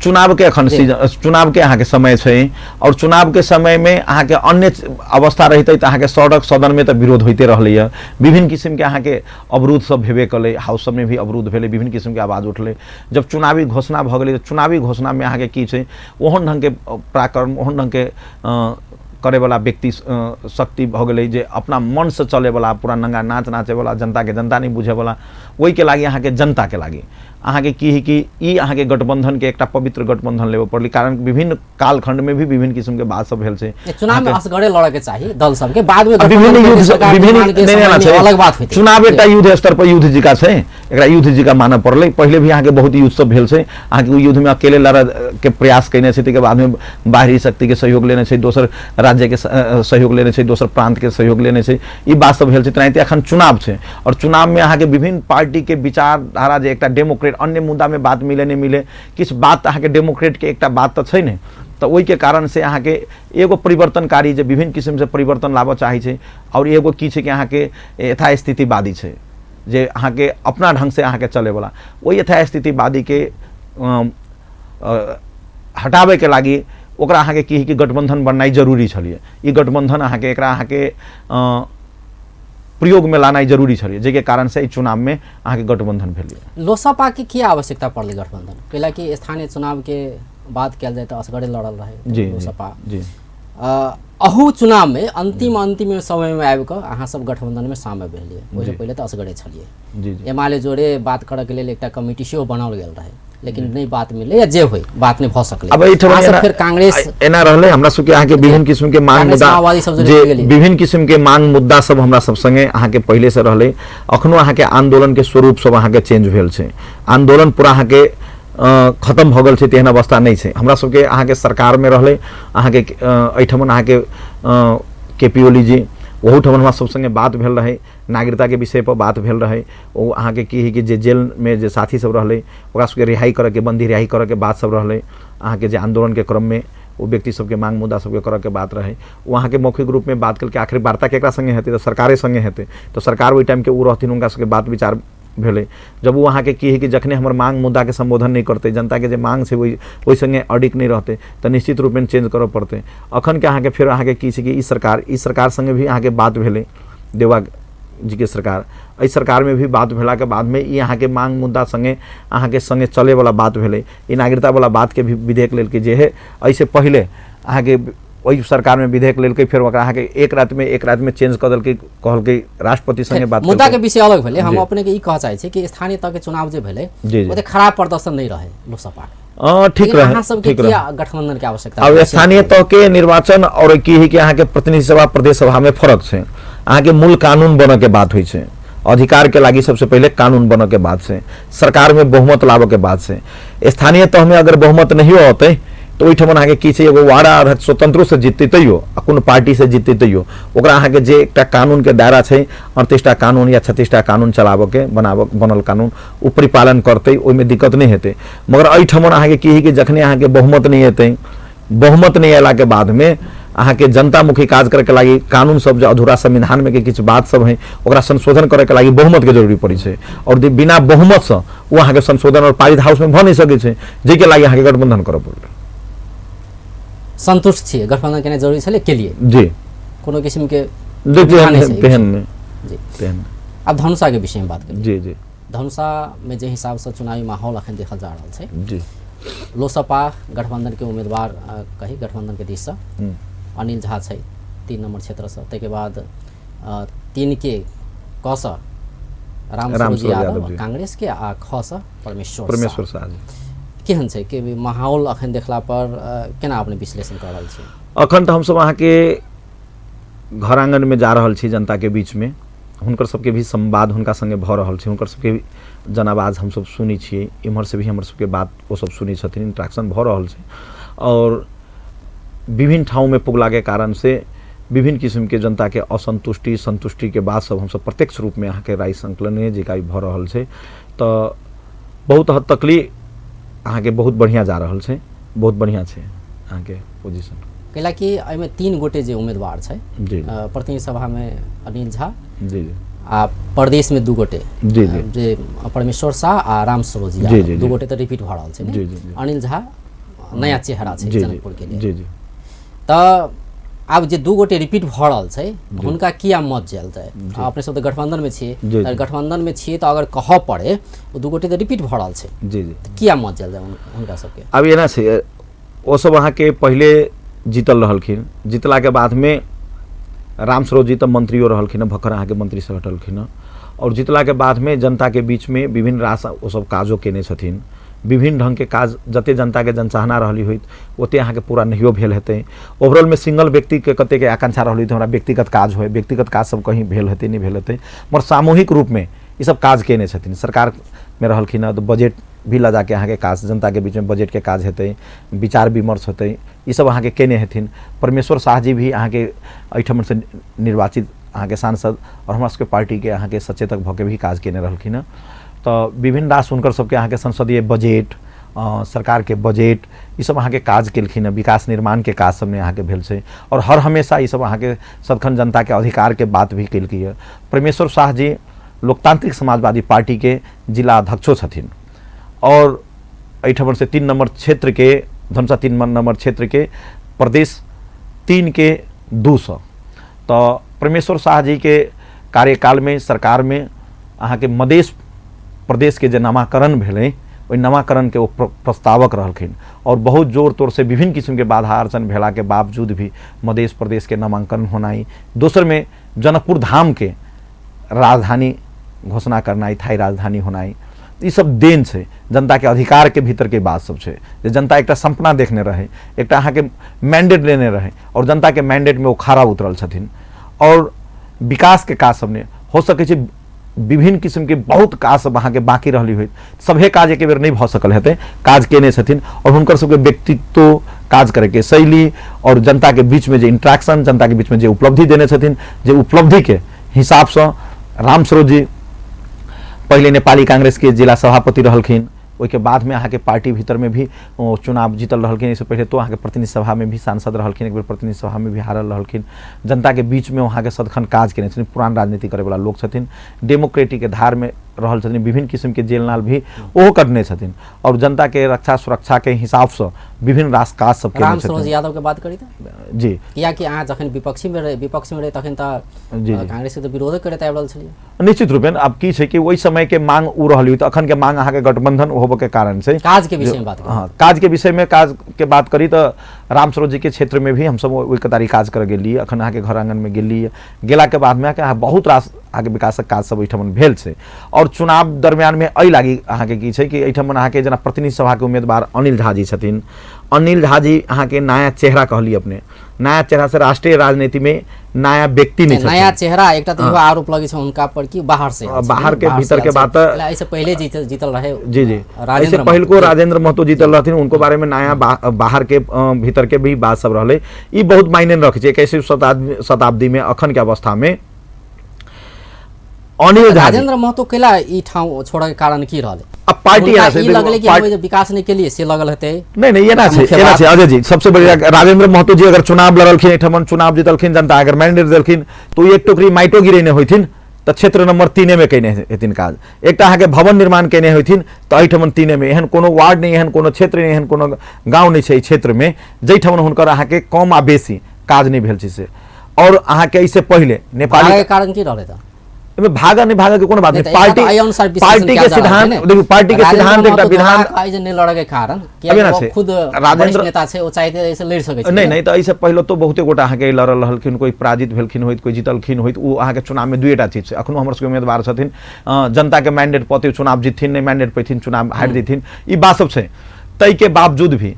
चुनाव के अखन सीजन, चुनाव के अहाँके समय छै, और चुनाव के समय में अहाँके अन्य अवस्था रहितै तऽ अहाँके सड़क सदन में तऽ विरोध होइते रहलैए, विभिन्न किसिम के अहाँके अवरोध सब भेबे कलै, हाउस सबमे भी अवरोध भेलै, विभिन्न किसिम के आवाज उठलै। जब चुनावी घोषणा भऽ गेलै तऽ चुनावी घोषणा में अहाँके की छै, ओहन ढङ्गके पराक्रम, ओहन ढङ्गके करैवला व्यक्ति शक्ति भऽ गेलै जे अपना मनसँ चलैवला, पूरा नंगा नाच नाचैवला, जनताके जनता नहि बुझैवला। ओहिके लागि अहाँके जनताके लागि अहाँके की है कि ई अहाँके गठबंधनके एकटा पवित्र गठबंधन लेबऽ पड़लै, कारण विभिन्न कालखण्डमे भी विभिन्न किसिमके बात सब भेल छै। चुनाव में असगरे लड़के चाही दल सबके, बाद में विभिन्न गठबंधन के युद्ध सरकार विभिन्न निर्माण के नहीं, समय नहीं, में छै। अलग बात होइतै। चुनाव एकटा युद्ध स्तर पर युद्ध जिका छै, एकरा युद्ध जिका मानऽ पड़लै। पहिले भी अहाँके बहुत युद्ध सब भेल छै, अहाँके ओहि युद्धमे अकेले लड़ऽ के प्रयास कयने छै, ताहिके बादमे बाहरी शक्तिके सहयोग लेने छै, दोसर राज्यके सहयोग लेने छै, दोसर प्रान्तके सहयोग लेने छै, ई बात सब भेल छै। तेनाहिते अखन चुनाव छै, और चुनावमे अहाँके विभिन्न पार्टीके विचारधारा जे एकटा डेमोक्रेट अन्य मुद्दामे बात मिले नहि मिले, किछु बात अहाँके डेमोक्रेटके एकटा बात तऽ छै ने, तऽ ओहिके कारण से अहाँके एगो परिवर्तनकारी जे विभिन्न किसिमसँ परिवर्तन लाबऽ चाहै छै, और एगो की छै कि अहाँके यथास्थितिवादी छै जे अहाँके अपना ढङ्गसँ अहाँके चलैवला, ओहि यथास्थितिवादीके हटाबैके लागि ओकरा अहाँके की है कि गठबंधन बननाइ जरूरी छलियै। ई गठबंधन अहाँके एकरा अहाँके प्रयोगमे लानाइ जरूरी छलियै, जाहिके कारण से एहि चुनावमे अहाँके गठबंधन भेलै। लोसपा के की आवश्यकता पड़लै गठबंधन? कैला कि स्थानीय चुनाव के बात कयल जाय तऽ असगरे लड़ल रहै जी, जी, लोसपा। जी। अहू चुनाव में अंतिम अंतिम समय में आबि कऽ अहाँ सब गठबंधन में शामिल भेलियै, ओहिसँ पहिले तऽ असगरे छलियै। जी, जी। एमाले जोड़े बात करऽ के लेल एकटा कमिटी सेहो बनाओल गेल रहै, लेकिन नहि बात मिललै या जे होइ बात नहि भऽ सकलै। अब एहिठाम अहाँ सब फेर कांग्रेस एना रहलै, हमरा सबके अहाँके विभिन्न किस्म के मांग कांग्रेस मुद्दा माओवादी सब जे जोड़ि गेलियै। विभिन्न किस्म के मांग मुद्दा सब हमरा सब संगे अहाँके पहिले से रहलै। अखनो अहाँके आंदोलन के स्वरूप सब अहाँके चेंज भेल छै, आंदोलन पूरा अहाँके खत्म भऽ गेल छै तेहन अवस्था नहि छै। हमरा सबके अहाँके सरकारमे रहलै अहाँके एहिठमन अहाँके के पी ओली जी, ओहूठमन हमरा सब संगे बात भेल रहै, नागरिकताके विषय पर बात भेल रहै। ओ अहाँके की है कि जे जेलमे जे साथी सब रहलै ओकरा सबके रिहाई करऽके, बंदी रिहाई करऽके बात सब रहलै। अहाँके जे आंदोलनके क्रममे ओ व्यक्ति सबके मांग मुद्दा सबके करऽके बात रहै, ओ अहाँके मौखिक रूपमे बात केलकै। आखिर वार्ता केकरा संगे हेतै, तऽ सरकारे संगे हेतै, तऽ सरकार ओहि टाइमके ओ रहथिन, हुनका सबके बात विचार भेलै। जब ओ अहाँके की है कि जखने हमर मांग मुद्दाके संबोधन नहि करतै, जनताके जे मांग छै ओहि संगे अडिग नहि रहतै, तऽ निश्चित रूपमे चेंज करऽ पड़तै। अखनके अहाँके फेर अहाँके की छै कि ई सरकार संगे भी अहाँके बात भेलै, देवा जी के सरकार, एहि सरकारमे भी बात भेलाके बादमे ई अहाँके मांग मुद्दा संगे अहाँके संगे चलैवला बात भेलै। ई नागरिकतावला बातके भी विधेयक लेलकै जे है, एहिसँ पहिले अहाँके ओहि सरकारमे विधेयक लेलकै, फेर ओकरा अहाँके एक रातिमे चेंज कऽ देलकै, कहलकै राष्ट्रपति संगे बात। मुद्दा के विषय अलग भेलै। हम अपने के ई कह चाहै छी कि स्थानीय तह के चुनाव जे भेलै ओते खराब प्रदर्शन नहीं रहे लोकसभा। ठीक रहे, अहाँ सबके किया गठबंधन के आवश्यकता? अब स्थानीय तह के निर्वाचन और की है कि अहाँके प्रतिनिधि सभा प्रदेश सभा में फरक छै। अहाँके मूल कानून बनऽ के बात होइ छै, अधिकार के लागी सबसे पहले कानून बनऽ के बात छै, सरकार में बहुमत लाबऽ के बात छै। स्थानीय तह में अगर बहुमत नहीं होतै तऽ ओहिठाम अहाँके की छै, एगो वार्ड अध्यक्ष स्वतंत्रो से जीततै तैयो आ कोनो पार्टी से जीततै तैयो ओकरा अहाँके जे एकटा कानून के दायरा छै, 38टा कानून या 36टा कानून चलाबऽ के बनाबऽ बनल कानून ओ परिपालन करतै, ओहिमे दिक्कत नहि हेतै। मगर एहिठाम अहाँके की है कि जखने अहाँके बहुमत नहि एतै, बहुमत नहि अयलाके बादमे अहाँके जनतामुखी काज करैके लागि कानून सब जे अधूरा संविधानमे के किछु बात सब है ओकरा संशोधन करैके लागि बहुमतके जरूरी पड़ै छै, और बिना बहुमतसँ ओ अहाँके संशोधन और पारित हाउसमे भऽ नहि सकै छै, जाहिके लागि अहाँके गठबंधन करऽ पड़लै। संतुष्ट छियै गठबंधन केनाइ जरूरी छलै के लिए? जी, कोनो किसिमके तेहन नहि। जी, तेहन। आब धनुषाके विषयमे बात करी। जी जी, धनुषामे जे हिसाबसँ चुनावी माहौल अखन देखल जा रहल छै, जी, लोसपा गठबंधन के उम्मीदवार कही गठबंधन के दिससँ अनिल झा छै 3 नंबर क्षेत्रसँ, ताहिके बाद 3 के क सँ रामस्वरूप यादव कांग्रेस के आ ख सँ परमेश्वर शाह। केहन छै कि माहौल अखन देखला पर केना अपने विश्लेषण कऽ रहल छी? अखन तऽ हमसब अहाँके घर आङ्गनमे जा रहल छी, जनताके बीचमे हुनकर सबके भी संवाद हुनका संगे भऽ रहल छै, हुनकर सबके जनावाज हमसब सुनै छियै, इम्हर से भी हमर सबके बात ओ सब सुनै छथिन, इंट्रैक्शन भऽ रहल छै। और विभिन्न ठाउँमे पुगलाके कारण से विभिन्न किसिमके जनताके असन्तुष्टि सन्तुष्टिके बात सब हमसब प्रत्यक्ष रूपमे अहाँके राय सङ्कलन जेका भऽ रहल छै, तऽ बहुत हद तकली अहाँके बहुत बढ़िआँ जा रहल छै, बहुत बढ़िआँ छै अहाँके पोजिशन। कैलाकि एहिमे 3 गोटे जे उम्मीदवार छै, जी, प्रतिनिधि सभामे अनिल झा, जी जी, आ प्रदेशमे 2 गोटे, जी जी, जे परमेश्वर शाह आ राम सरोज यादव, जी, 2 गोटे तऽ रिपीट भऽ रहल छै। जी जी, अनिल झा नया चेहरा छै जनकपुर के लिए। जी जी, तऽ आब जे 2 गोटे रिपीट भऽ रहल छै हुनका किया मत जायल जाय? अपने सब तऽ गठबंधनमे छियै, गठबंधनमे छियै तऽ अगर कहऽ पड़े ओ 2 गोटे तऽ रिपीट भऽ रहल छै, जी जी, किया मत जायल जाय हुनका सबके? आब एना छै, ओ सब अहाँके पहिले जीतल रहलखिन, जीतलाके बादमे रामस्वरूप जी तऽ मंत्रियो रहलखिन हँ, भखर अहाँके मंत्री से हटलखिन हँ, और जीतलाके बादमे जनताके बीचमे विभिन्न रास ओ सब काजो केने छथिन, विभिन्न ढङ्गके काज जते जनताके जनचाहना रहली होइत ओते अहाँके पूरा नहियो भेल हेतै। ओवरऑलमे सिंगल व्यक्तिके कतेके आकांक्षा रहली तऽ हमरा व्यक्तिगत काज होइ, व्यक्तिगत काज सब कहीं भेल हेतै नहि भेल हेतै, मगर सामूहिक रूपमे ई सब काज केने छथिन। सरकारमे रहलखिन हँ तऽ बजट भी लऽ जाके अहाँके काज जनताके बीचमे बजटके काज हेतै, विचार विमर्श हेतै, ई सब अहाँके केने हेथिन। परमेश्वर शाह जी भी अहाँके एहिठामसँ निर्वाचित अहाँके सांसद और हमरा सबके पार्टीके अहाँके सचेतक भऽ के भी काज केने रहलखिन हँ, तऽ विभिन्न रास हुनकर सबके अहाँके संसदीय बजट, सरकारके बजट ई सब अहाँके काज केलखिन हँ, विकास निर्माणके काज सबमे अहाँके भेल छै, और हर हमेशा ई सब अहाँके सदखन जनताके अधिकारके बात भी केलकै हँ। परमेश्वर शाह जी लोकतांत्रिक समाजवादी पार्टीके जिला अध्यक्षो छथिन और एहिठाम से 3 नंबर क्षेत्र के धनुषा 3 नंबर क्षेत्र के प्रदेश 3 के 2 सौ, तऽ परमेश्वर शाह जी के कार्यकाल में सरकार में अहाँके मधेश प्रदेश के जे नामाकरण भेलै ओहि नामाकरण के ओ प्रस्तावक रहलखिन, और बहुत जोर तोर से विभिन्न किस्म के बाधा अड़चन भेला के बावजूद भी मधेश प्रदेश के नामांकन होनाइ, दोसर में जनकपुर धाम के राजधानी घोषणा करनाइ, थाई राजधानी होनाइ, ई सब देन छै जनता के अधिकार के भीतर के बात सब छै, जे जनता एकटा सपना देखने रहे, एकटा अहाँके मैंडेट लेने रहे, और जनता के मैंडेट में ओ खरा उतरल छथिन। और विकास के काज सबने हो सकै छै, विभिन्न किस्म के बहुत काज सब अहाँके बाँकी रहली होइत, सभे काज एके बेर नहि भऽ सकल हेतै, काज केने छथिन। और हुनकर सबके व्यक्तित्व, काज करैके शैली और जनता के बीच में जे इंट्रैक्शन, जनता के बीच में जे उपलब्धि देने छथिन, जे उपलब्धि के हिसाबसँ रामस्वरूप जी पहिले नेपाली कांग्रेस के जिला सभापति रहलखिन, ओहिके बादमे अहाँके पार्टी भीतरमे भी चुनाव जीतल रहलखिन, एहिसँ पहिले तो अहाँके प्रतिनिधि सभामे भी सांसद रहलखिन, एक बेर प्रतिनिधि सभामे भी हारल रहलखिन। जनताके बीचमे अहाँके सदखन काज केने छथिन, पुरान राजनीति करैवला लोक छथिन, डेमोक्रेटिक धारमे रहल छथिन, विभिन्न किसिमके जेल नाल भी ओहो कटने छथिन और जनताके रक्षा सुरक्षाके हिसाबसँ विभिन्न रास काज सब केने राम सरोज छथिन। यादव के बात करी तऽ जी, कियाकि अहाँ जखन विपक्षमे रहे तखन तऽ जी, जी। कांग्रेस के तऽ विरोध करैत आबि रहल छलियै। निश्चित रूपेण आब की छै कि ओहि समय के मांग ओ रहल तऽ अखन के मांग अहाँके गठबंधन होबऽ के कारण छै। काज के विषय में बात करी। हाँ, काज के विषय में काज के बात करी तऽ राम सरोज जी के क्षेत्र में भी हमसब ओहि कतारी काज कर गेलियै। अखन अहाँके घर आंगन में गेलियै, गेला के बाद में अहाँके बहुत रास अहाँके विकासक काज सब एहिठमन भेल छै। और चुनाव दरमियान में एहि लागी अहाँके की छै कि एहिठमन अहाँके जेना प्रतिनिधि सभा के उम्मीदवार अनिल झा जी छथिन। अनिल झा जी अहाँके नया चेहरा कहली अपने, नया चेहरा से राष्ट्रीय राजनीति में नया व्यक्ति नहीं नया छथिन। चेहरा एकटा तऽ इहो आरोप लगै छै हुनका पर कि बाहर से आयल छै, बाहर के बाहर से भीतर के आयल छै। बात तऽ एहिसँ पहिले जीतल रहे जी जी, राजेंद्र ऐसे महतो। पहिलको राजेंद्र महतो जीतल रहथिन, उनको बारे में नया बाहर के भीतर के भी बात सब रहलै। ई बहुत मायने रखै छै 21वीं शताब्दी में अखन के अवस्था में अनिल झा जी। राजेंद्र महतो कैला ई ठाउँ छोड़ऽ के कारण की रहलै? अब पार्टी हुनका एना छै, ई देखू, लगलै कि हम विकास नहि केलियै से लगल हेतै। नहीं नहीं, एना छै, मुख्य एना बात। छै अजय जी, सबसे बढ़िया राजेंद्र महतो जी अगर चुनाव लड़लखिन, एहिठमन चुनाव जीतलखिन, जनता अगर मैंडेट देलखिन तो एक टोकरी माइटो गिरेने होइथिन तऽ क्षेत्र नंबर 3 में केने हेथिन काज। एकटा अहाँके भवन निर्माण केने होइथिन तऽ एहिठमन 3 में एहन कोनो वार्ड नहि, एहन कोनो क्षेत्र नहि, एहन कोनो गाँव नहि छै एहि क्षेत्र में जाहिठमन हुनकर अहाँके कम आ बेसी काज नहि भेल छै से। और अहाँके एहिसँ पहिले नेपाली भागयके कारण की रहलै तऽ? एहिमे भागऽ नहि भागऽ के कोनो बात नहि नहि। तऽ एकटा तऽ एहि अनुसार विश्लेषण पार्टी कयल के जा रहल छै सिद्धांत ने। देखू, पार्टी के राजेंद्र सिद्धांत एकटा महतो विधान दोहरा कऽ जे नहि लड़ऽ के कारण, अभी ना कियाकि ओ छै। खुद राजेंद्र वरिष्ठ नेता छै, ओ चाहते एहिसँ लड़ि सकै छै। नहीं नहीं, तऽ एहिसँ पहिले तो बहुते गोटा अहाँके लड़ल रहलखिन, कोइ पराजित भेलखिन होइत, कोइ जीतलखिन होइत। ओ अहाँके चुनावमे दुएटा चीज छै। अखनो हमर सबके उम्मीदवार छथिन, जनताके मैंडेट पौते चुनाव जीतथिन, नहि मैंडेट पैथिन चुनाव हारि जेथिन, ई बात सब छै। ताहिके बावजूद भी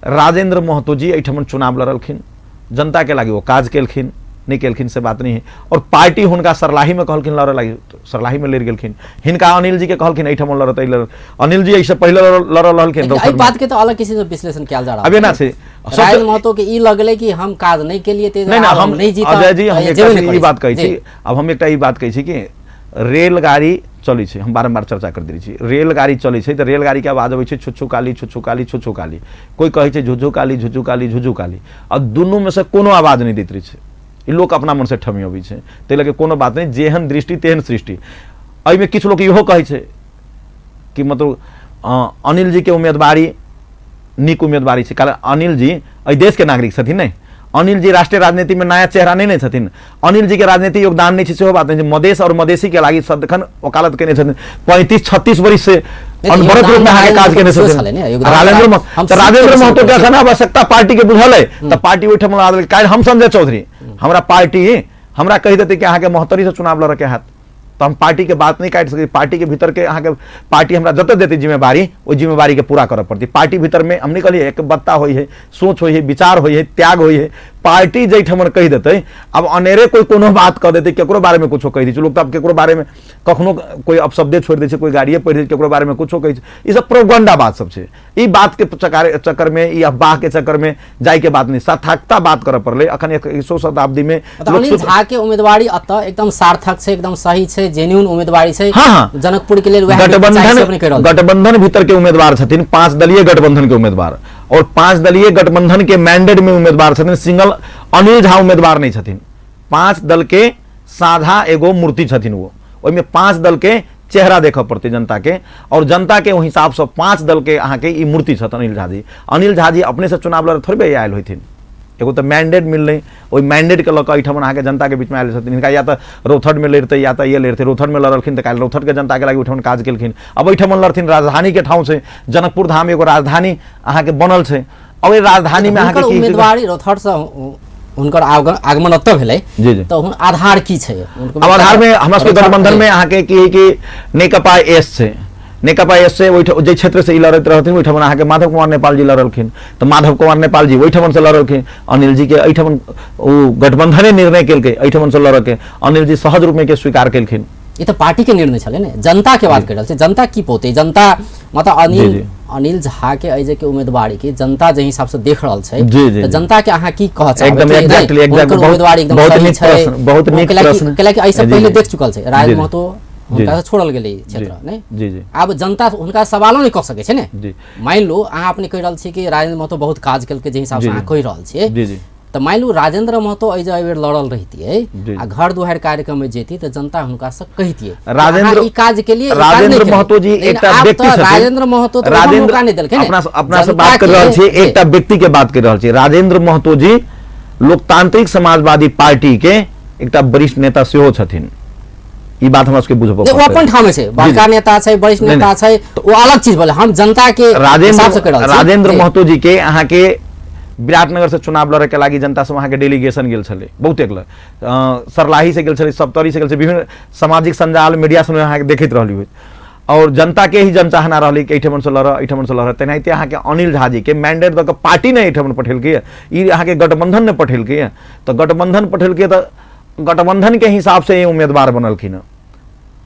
राजेंद्र महतो जी एहिठमन चुनाव लड़लखिन, जनता के लागी वो काज केलखिन, नहीं केलखिन से बात नहीं है। और पार्टी हुनका सरलाही में कहलखिन लड़े लागी, सरलाही में लड़ि गेलखिन। हिनका अनिल जी के कहलखिन एहिठमन लड़त, एहि लड़त। अनिल जी एहिसँ पहिले लड़ल रहलखिन। लेकिन एहि बात के तऽ अलग किसी से विश्लेषण कयल जा रहल अब एना छै। राजेंद्र महतो के ई लगलै कि हम काज नहि केलियै ताहि नहीं दुआरे ना, हम नहि जीतब, अजय जी, हम तऽ एकटा जेबे नहि ई करै बात छी। कहै छी, अब हम एकटा ई बात कहै छी कि रेलगाड़ी चलै छै, हम बारम्बार चर्चा कर दै छी, रेलगाड़ी चलै छै तऽ रेलगाड़ीके आवाज अबै छै छुच्छू काली छुच्छू काली छुच्छू काली, कोइ कहै छै झुझु काली झुझु काली झुझु काली, आ दुनूमे से कोनो आवाज नहि दैत रहै छै। ई लोक अपना मनसँ ठमी अबै छै, ताहि लऽ कऽ कोनो बात नहि, जेहन दृष्टि तेहन सृष्टि। एहिमे किछु लोक इहो कहै छै कि मतलब अनिल जीके उम्मीदवारी नीक उम्मीदवारी छै, कारण अनिल जी एहि देशके नागरिक छथिन। नहि, अनिल जी राष्ट्रीय राजनीति में नया चेहरा नहीं छथिन, अनिल जी के राजनीति योगदान नहीं छै सेहो बात नहीं छै। मधेश और मधेसी के लागि सदिखन वकालत केने छथिन, 35-36 वर्ष से अनवरत रूप में अहाँके काज केने छथिन राजेंद्र। तऽ राजेंद्र महतो के अखन आवश्यकता पार्टी के बुझल है तऽ पार्टी ओहिठाम लड़ा देलकै। काल्हि हम संजय चौधरी, हमरा पार्टी हमरा कहि देतै कि अहाँके महोत्तरी से चुनाव लड़के हैत तऽ हम पार्टी के बात नहीं काटि सकै। पार्टी के भीतर के अहाँके पार्टी हमरा जते देतै जिम्मेवारी, ओहि जिम्मेवारी के पूरा करऽ पड़तै। पार्टी भीतर में हम नहीं कहलियै एक बत्ता होइ है, सोच होइ है, विचार होइ है, त्याग होइ है। पार्टी जाहिठमन कहि देतै, अब अनेरे कोई कोनो बात कह देतै, केकरो बारे में कुछो कहि दै छै लोक, तऽ आब केकरो बारे में कखनो कोई अपशब्दे छोड़ि दै छै, कोई गाड़िए पढ़ि दै छै, केकरो बारे में कुछो कहै छै। ई सब प्रोपगंडा बात सब छै। ई बात के चक्कर में, ई अफवाह के चक्कर में जाय के बात नहीं, सार्थकता बात करऽ पड़लै। अखन 21 शताब्दी में अनिल झा के उम्मीदवारी अतः एकदम सार्थक छै, एकदम सही छै, जेन्युइन उम्मीदवारी छै। हाँ, हाँ। जनकपुर के लेल वएह गठबंधन गठबंधन भीतर के उम्मीदवार छथिन, 5 दलीय गठबंधन के उम्मीदवार, और 5 दलीय गठबंधन के मैंडेट में उम्मीदवार छथिन। सिंगल अनिल झा उम्मीदवार नहीं छथिन, 5 दल के साझा एगो मूर्ति छथिन वो, ओहिमे 5 दल के चेहरा देखऽ पड़तै जनता के, और जनता के ओहि हिसाबसँ 5 दल के अहाँके ई मूर्ति छथि अनिल झा जी। अनिल झा जी अपने से चुनाव लड़े थोड़बे आयल होथिन, एगो तऽ मैंडेट मिललै, ओहि मैंडेटके लऽ कऽ एहिठाम अहाँके जनताके बीचमे आयल छथिन। हिनका या तऽ रौथटमे लड़ितै या तऽ ये लड़ितै, रौथटमे लड़लखिन तऽ काल्हि रौथटके जनताके लागि ओहिठाम काज केलखिन। अब एहिठाम लड़थिन, राजधानीके ठाउँ छै, जनकपुर धाम एगो राजधानी अहाँके बनल छै, और ओहि राजधानीमे अहाँके हुनकर उम्मीदवारी रौथटसँ हुनकर आगमन ओतऽ भेलै, तऽ हुन आधार की छै? अब आधार में हमरा सबके गठबंधन में अहाँके की है कि नेकपा एस छै, नेकपा एस से ओहि जे क्षेत्र से ई लड़ैत रहथिन ओहिठाम अहाँके माधव कुमार नेपाल जी लड़लखिन, तऽ माधव कुमार नेपाल जी ओहिठाम से लड़लखिन। अनिल जी के एहिठाम ओ गठबंधने निर्णय केलकै एहिठाम से लड़के, अनिल जी सहज रूप में के स्वीकार केलखिन। ई तऽ पार्टी के निर्णय छलै ने, जनता के बात कर रहल छै, जनता की पौतै? जनता मतलब अनिल अनिल झा के एहि जे के उम्मीदवारी के जनता जे हिसाब से देख रहल छै, तऽ जनता के अहाँ की कहऽ चाहबै? एकदम एग्जैक्टली, एग्जैक्टली, उम्मीदवारी एकदम सही छै, बहुत नीक प्रश्न। कैलाकि एहि से पहिले देख चुकल छै राजेंद्र महतो, हुनका से छोड़ल गेलै क्षेत्र नहि। जी जी। आब जनता हुनका सवालो नहि कऽ सकै छै ने। मानि लो अहाँ अपने कहि रहल छी कि राजेंद्र महतो बहुत काज केलकै, जे हिसाब से अहाँ कहि रहल छियै, जी जी, तऽ मानि लू राजेंद्र महतो एहि जे एहिबेर लड़ल रहितियै आ घर दुआरि कार्यक्रम में जेती तऽ जनता हुनका से कहितियै राजेंद्र ई काज के लिए राजेंद्र महतो जी एकटा व्यक्ति छथिन। राजेंद्र महतो तऽ राजेंद्र नहि देलखिन। अपना अपना से बात कर रहल छी, एकटा व्यक्ति के बात कर रहल छी। राजेंद्र महतो जी लोकतांत्रिक समाजवादी पार्टी के एकटा वरिष्ठ नेता सेहो छथिन। ई बात हमरा सबके बुझबऽ ओ अपन ठाम छै, बड़का नेता छै, वरिष्ठ नेता छै, ओ अलग चीज भेलै। हम जनता के हिसाब से कर रहल छी। राजेंद्र महतो जी के अहाँ के विराटनगर से चुनाव लड़े के लागि जनता सब अहाँ के डेलीगेशन गेल छलै, बहुते सरलाही से गेल छलै, सप्तरी से गेल छलै, विभिन्न सामाजिक सञ्जाल मीडिया सब अहाँ के देखैत रहली होइत और जनता के ही जनचाहना रहली कि एहिठमन से लड़, एहिठमन से लड़। तेनाहिते अहाँ के अनिल झा जी के मैंडेट दऽ के पार्टी ने एहिठमन पठेलकै, ई अहाँ के गठबंधन ने पठेलकै, तऽ गठबंधन पठेलकै तऽ गठबंधन के हिसाब से उम्मीदवार बनलखिन।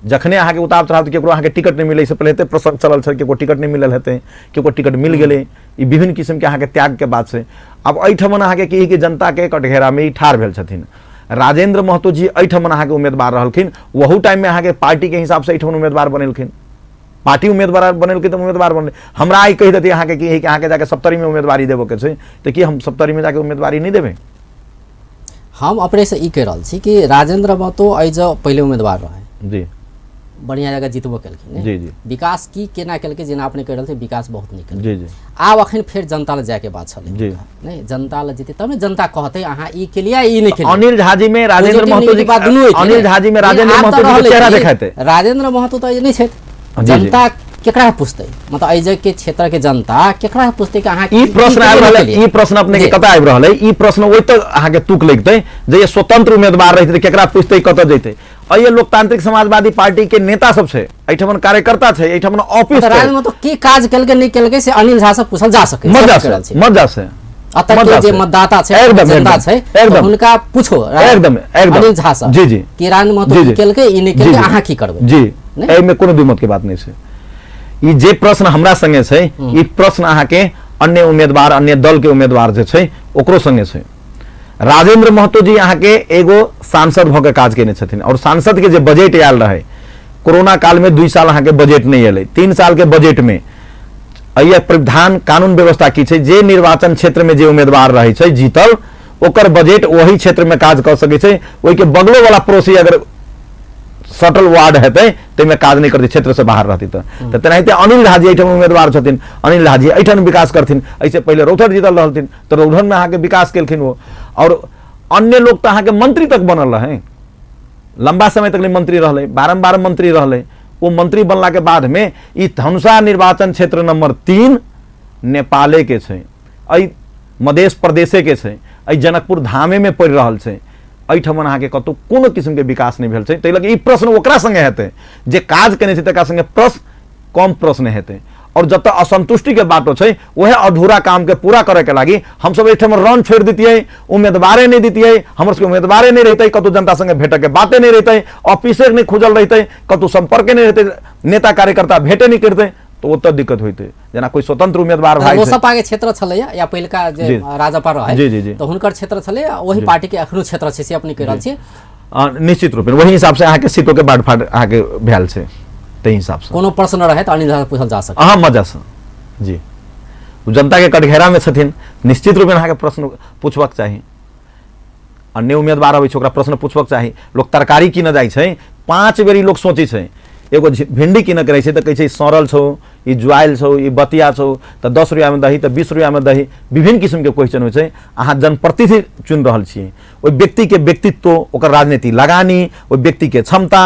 जखने अहाँ के उतार चढ़ाव केकरो अहाँ के टिकट नहीं मिले, से पहले एते प्रसंग चलल छल केकरो टिकट नहीं मिलल हेतै, केकरो टिकट मिल गेलै, ई विभिन्न किस्म के अहाँ के त्याग के बात छै। आब एहिठमन अहाँ के की कि जनता के कटघेरा में ई ठाढ़ भेल छथिन। राजेंद्र महतो जी एहिठमन अहाँ के उम्मीदवार रहलखिन, ओहू टाइम में अहाँ के पार्टी के हिसाब से एहिठमन उम्मीदवार बनेलखिन, पार्टी उम्मीदवार बनेलकै तऽ उम्मीदवार बनलै। हमरा आइ कहि देतै अहाँ के कि अहाँ के जाके सप्तरी में उम्मीदवारी देबऽ के छै, तऽ की हम सप्तरी में जाके उम्मीदवारी नहीं देबै? हम अपने से ई कहि रहल छी कि राजेंद्र महतो एहि जे पहिले उम्मीदवार रहे जी, बढ़िया जगह जीतबो केलखिन जी जी, विकास की केना केलकै जेना अपने कहि रहल छी विकास बहुत नीक जी जी। आब अखन फेर जनता लग जायके बात छलै जी, नहीं जनता लग जेतै तब ने जनता कहतै अहाँ ई केलियै ई नहि केलियै। अनिल झा जी में राजेंद्र महतो जी, अनिल झा जी में राजेंद्र महतो जी के चेहरा देखाते, राजेंद्र महतो तऽ नहि छथि। जनता केकरा पूछतै, मतलब एहि के क्षेत्र के जनता केकरा पूछतै कि अहाँ ई प्रश्न आबि रहल है, ई प्रश्न अपने के कतऽ आबि रहल है? ई प्रश्न ओहि तक अहाँ के तुक लगतै जे स्वतंत्र उम्मीदवार रहितै केकरा पूछतै, कतऽ जैतै। एहि लोकतांत्रिक समाजवादी पार्टी के नेता सब छै, एहिठमन कार्यकर्ता छै, एहिठमन ऑफिस छै। राजेंद्र महतो की काज केलकै नहि केलकै से अनिल झा से पूछल जा सकै, मजा से, मजा से। अतः के जे मतदाता छै, जनता छै, हुनका पूछो एकदम एकदम अनिल झा से जी जी कि राजेंद्र महतो की केलकै ई नहि केलकै, अहाँ की करबै जी। एहिमे कोनो दुमत के बात नहि छै। ई जे प्रश्न हमरा संगे छै, ई प्रश्न अहाँ के अन्य उम्मीदवार, अन्य दल के उम्मीदवार जे छै ओकरो संगे छै। राजेंद्र महतो जी अहाँ के एगो सांसद भऽ के काज केने छथिन और सांसद के जे बजट आयल रहे कोरोना काल में 2 साल अहाँ के बजट नहीं एलै, 3 साल के बजट में एहि प्रावधान कानून व्यवस्था की छै, जे निर्वाचन क्षेत्र में जे उम्मीदवार रहै छै जीतल ओकर बजट वही क्षेत्र में काज कऽ सकै छै, ओहि के बगलो वाला पड़ोसी अगर सटल वार्ड हेतै ताहिमे काज नहि करतै, क्षेत्र से बाहर रहतै। तऽ तेनाहिते अनिल झा जी एहिठाम उम्मीदवार छथिन, अनिल झा जी एहिठाम विकास करथिन। एहिसँ पहिले रौथर जीतल रहलथिन तऽ रौथरमे अहाँके विकास केलखिन ओ, और अन्य लोक तऽ अहाँके मंत्री तक बनल रहै, लंबा समय तक मंत्री रहलै, बारम्बार मंत्री रहलै। ओ मंत्री बनला के बाद में ई धनुषा निर्वाचन क्षेत्र नंबर 3 नेपाले के छै, एहि मधेश प्रदेशे के छै, एहि जनकपुर धामे में पड़ि रहल छै, एहिठमन अहाँके कतहु कोनो किस्मके विकास नहि भेल छै। ताहि लऽ कऽ ई प्रश्न ओकरा संगे हेतै जे काज केने छै, तकरा संगे प्रश्न कम प्रश्न हेतै। और जतऽ असंतुष्टि के बाटो छै वएह अधूरा काम के पूरा करे के लागि हमसब एहिठाम रन छोड़ि दितियै, उम्मीदवारे नहि दितियै, हमर सबके उम्मीदवारे नहि रहितै, कतहु जनता संगे भेटऽ के बाते नहि रहितै, ऑफिसे नहि खुजल रहितै, कतहु सम्पर्के नहि रहितै, नेता कार्यकर्ता भेटे नहि करतै, तऽ ओतऽ दिक्कत होइतै। जेना कोइ स्वतंत्र उम्मीदवार भाई लोसपा के क्षेत्र छलै या पहिलका जे राजपा रहै जी जी जी, तऽ हुनकर क्षेत्र छलै, ओही पार्टी के अखनो क्षेत्र छै से अपने कहि रहल छी। निश्चित रूप वही हिसाब से अहाँके सीटो के बाँट फाट अहाँके भेल छै, ताहि हिसाब से कोनो प्रश्न रहे तऽ अनिल झा से पूछल जा सकै। अहाँ मजा से जी, जनता के कटघेरा में छथिन, निश्चित रूप अहाँके प्रश्न पूछबाक चाही। अन्य उम्मीदवार अबै छै ओकरा प्रश्न पूछबाक चाही। लोक तरकारी कीनऽ जाइ छै, 5 बेर लोक सोचै छै, एगो भिंडी कीनऽ के रहै छै तऽ कहै छै सड़ल छौ, ई जुआयल छौ, ई बतिया छौ, तऽ 10 रुपैआमे दही तऽ 20 रुपैआमे दही, विभिन्न किस्मके क्वेश्चन होइ छै। अहाँ जनप्रतिनिधि चुनि रहल छियै, ओहि व्यक्तिके व्यक्तित्व, ओकर राजनीति लगानी, ओहि व्यक्तिके क्षमता,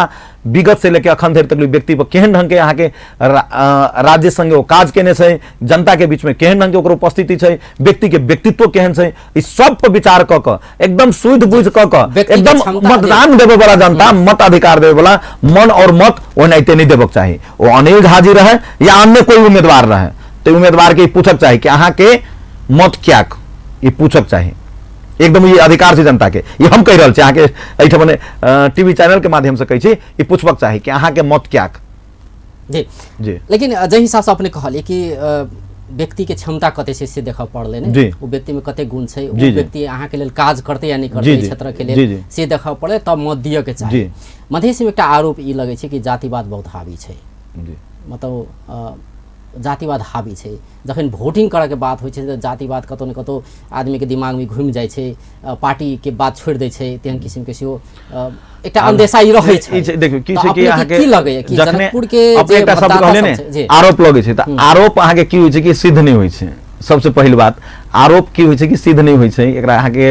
विगत से लेके अखन धरि तक व्यक्ति पर केहन ढङ्गके अहाँके राज्य संगे ओ काज केने छै, जनताके बीचमे केहन ढङ्गके ओकर उपस्थिति छै, व्यक्तिके व्यक्तित्व केहन छै, ई सब पर विचार कऽ कऽ एकदम सुधि बुझि कऽ कऽ एकदम मतदान देबय वाला जनता, मत अधिकार देबय वाला मन और मत ओनाहिते नहि देबक चाही। ओ अनिल झा जी रहे या अन्य कोई उम्मीदवार रहे, तऽ उम्मीदवार के पूछक चाही कि अहाँके मत क्याक, ई पूछक चाही एकदम, ई अधिकार छै जनता के। ई हम कहि रहल छी अहाँके एहिठाम टीवी चैनल के माध्यम से कहै छी, ई पूछबाक चाही कि अहाँके मत क्याक। जी जी। लेकिन जाहि हिसाब से अपने कहलियै कि व्यक्ति के क्षमता कते छै से देखऽ पड़लै ने, ओ व्यक्ति में कते गुण छै, ओ व्यक्ति अहाँके लेल काज करतै या नहि करतै क्षेत्र के लेल से देखऽ पड़लै, तब मत दिअ के चाही। मधेश में एकटा आरोप ई लगै छै कि जातिवाद बहुत हावी छै, मतलब जातिवाद हावी छै। जखन वोटिंग करऽके बात होइ छै तऽ जातिवाद कतौ ने कतौ आदमीके दिमागमे घुमि जाइ छै, पार्टीके बात छोड़ि दै छै, तेहन किसिमके सेहो एकटा अन्देशा ई रहै छै। देखियौ की छै कि अहाँके की लगैया कि जनकपुर के अपने एकटा शब्द कहलियै ने, आरोप लगै छै, तऽ आरोप अहाँके की होइ छै कि सिद्ध नहि होइ छै। सबसे पहिल बात आरोप की होइ छै कि सिद्ध नहि होइ छै। एकरा अहाँके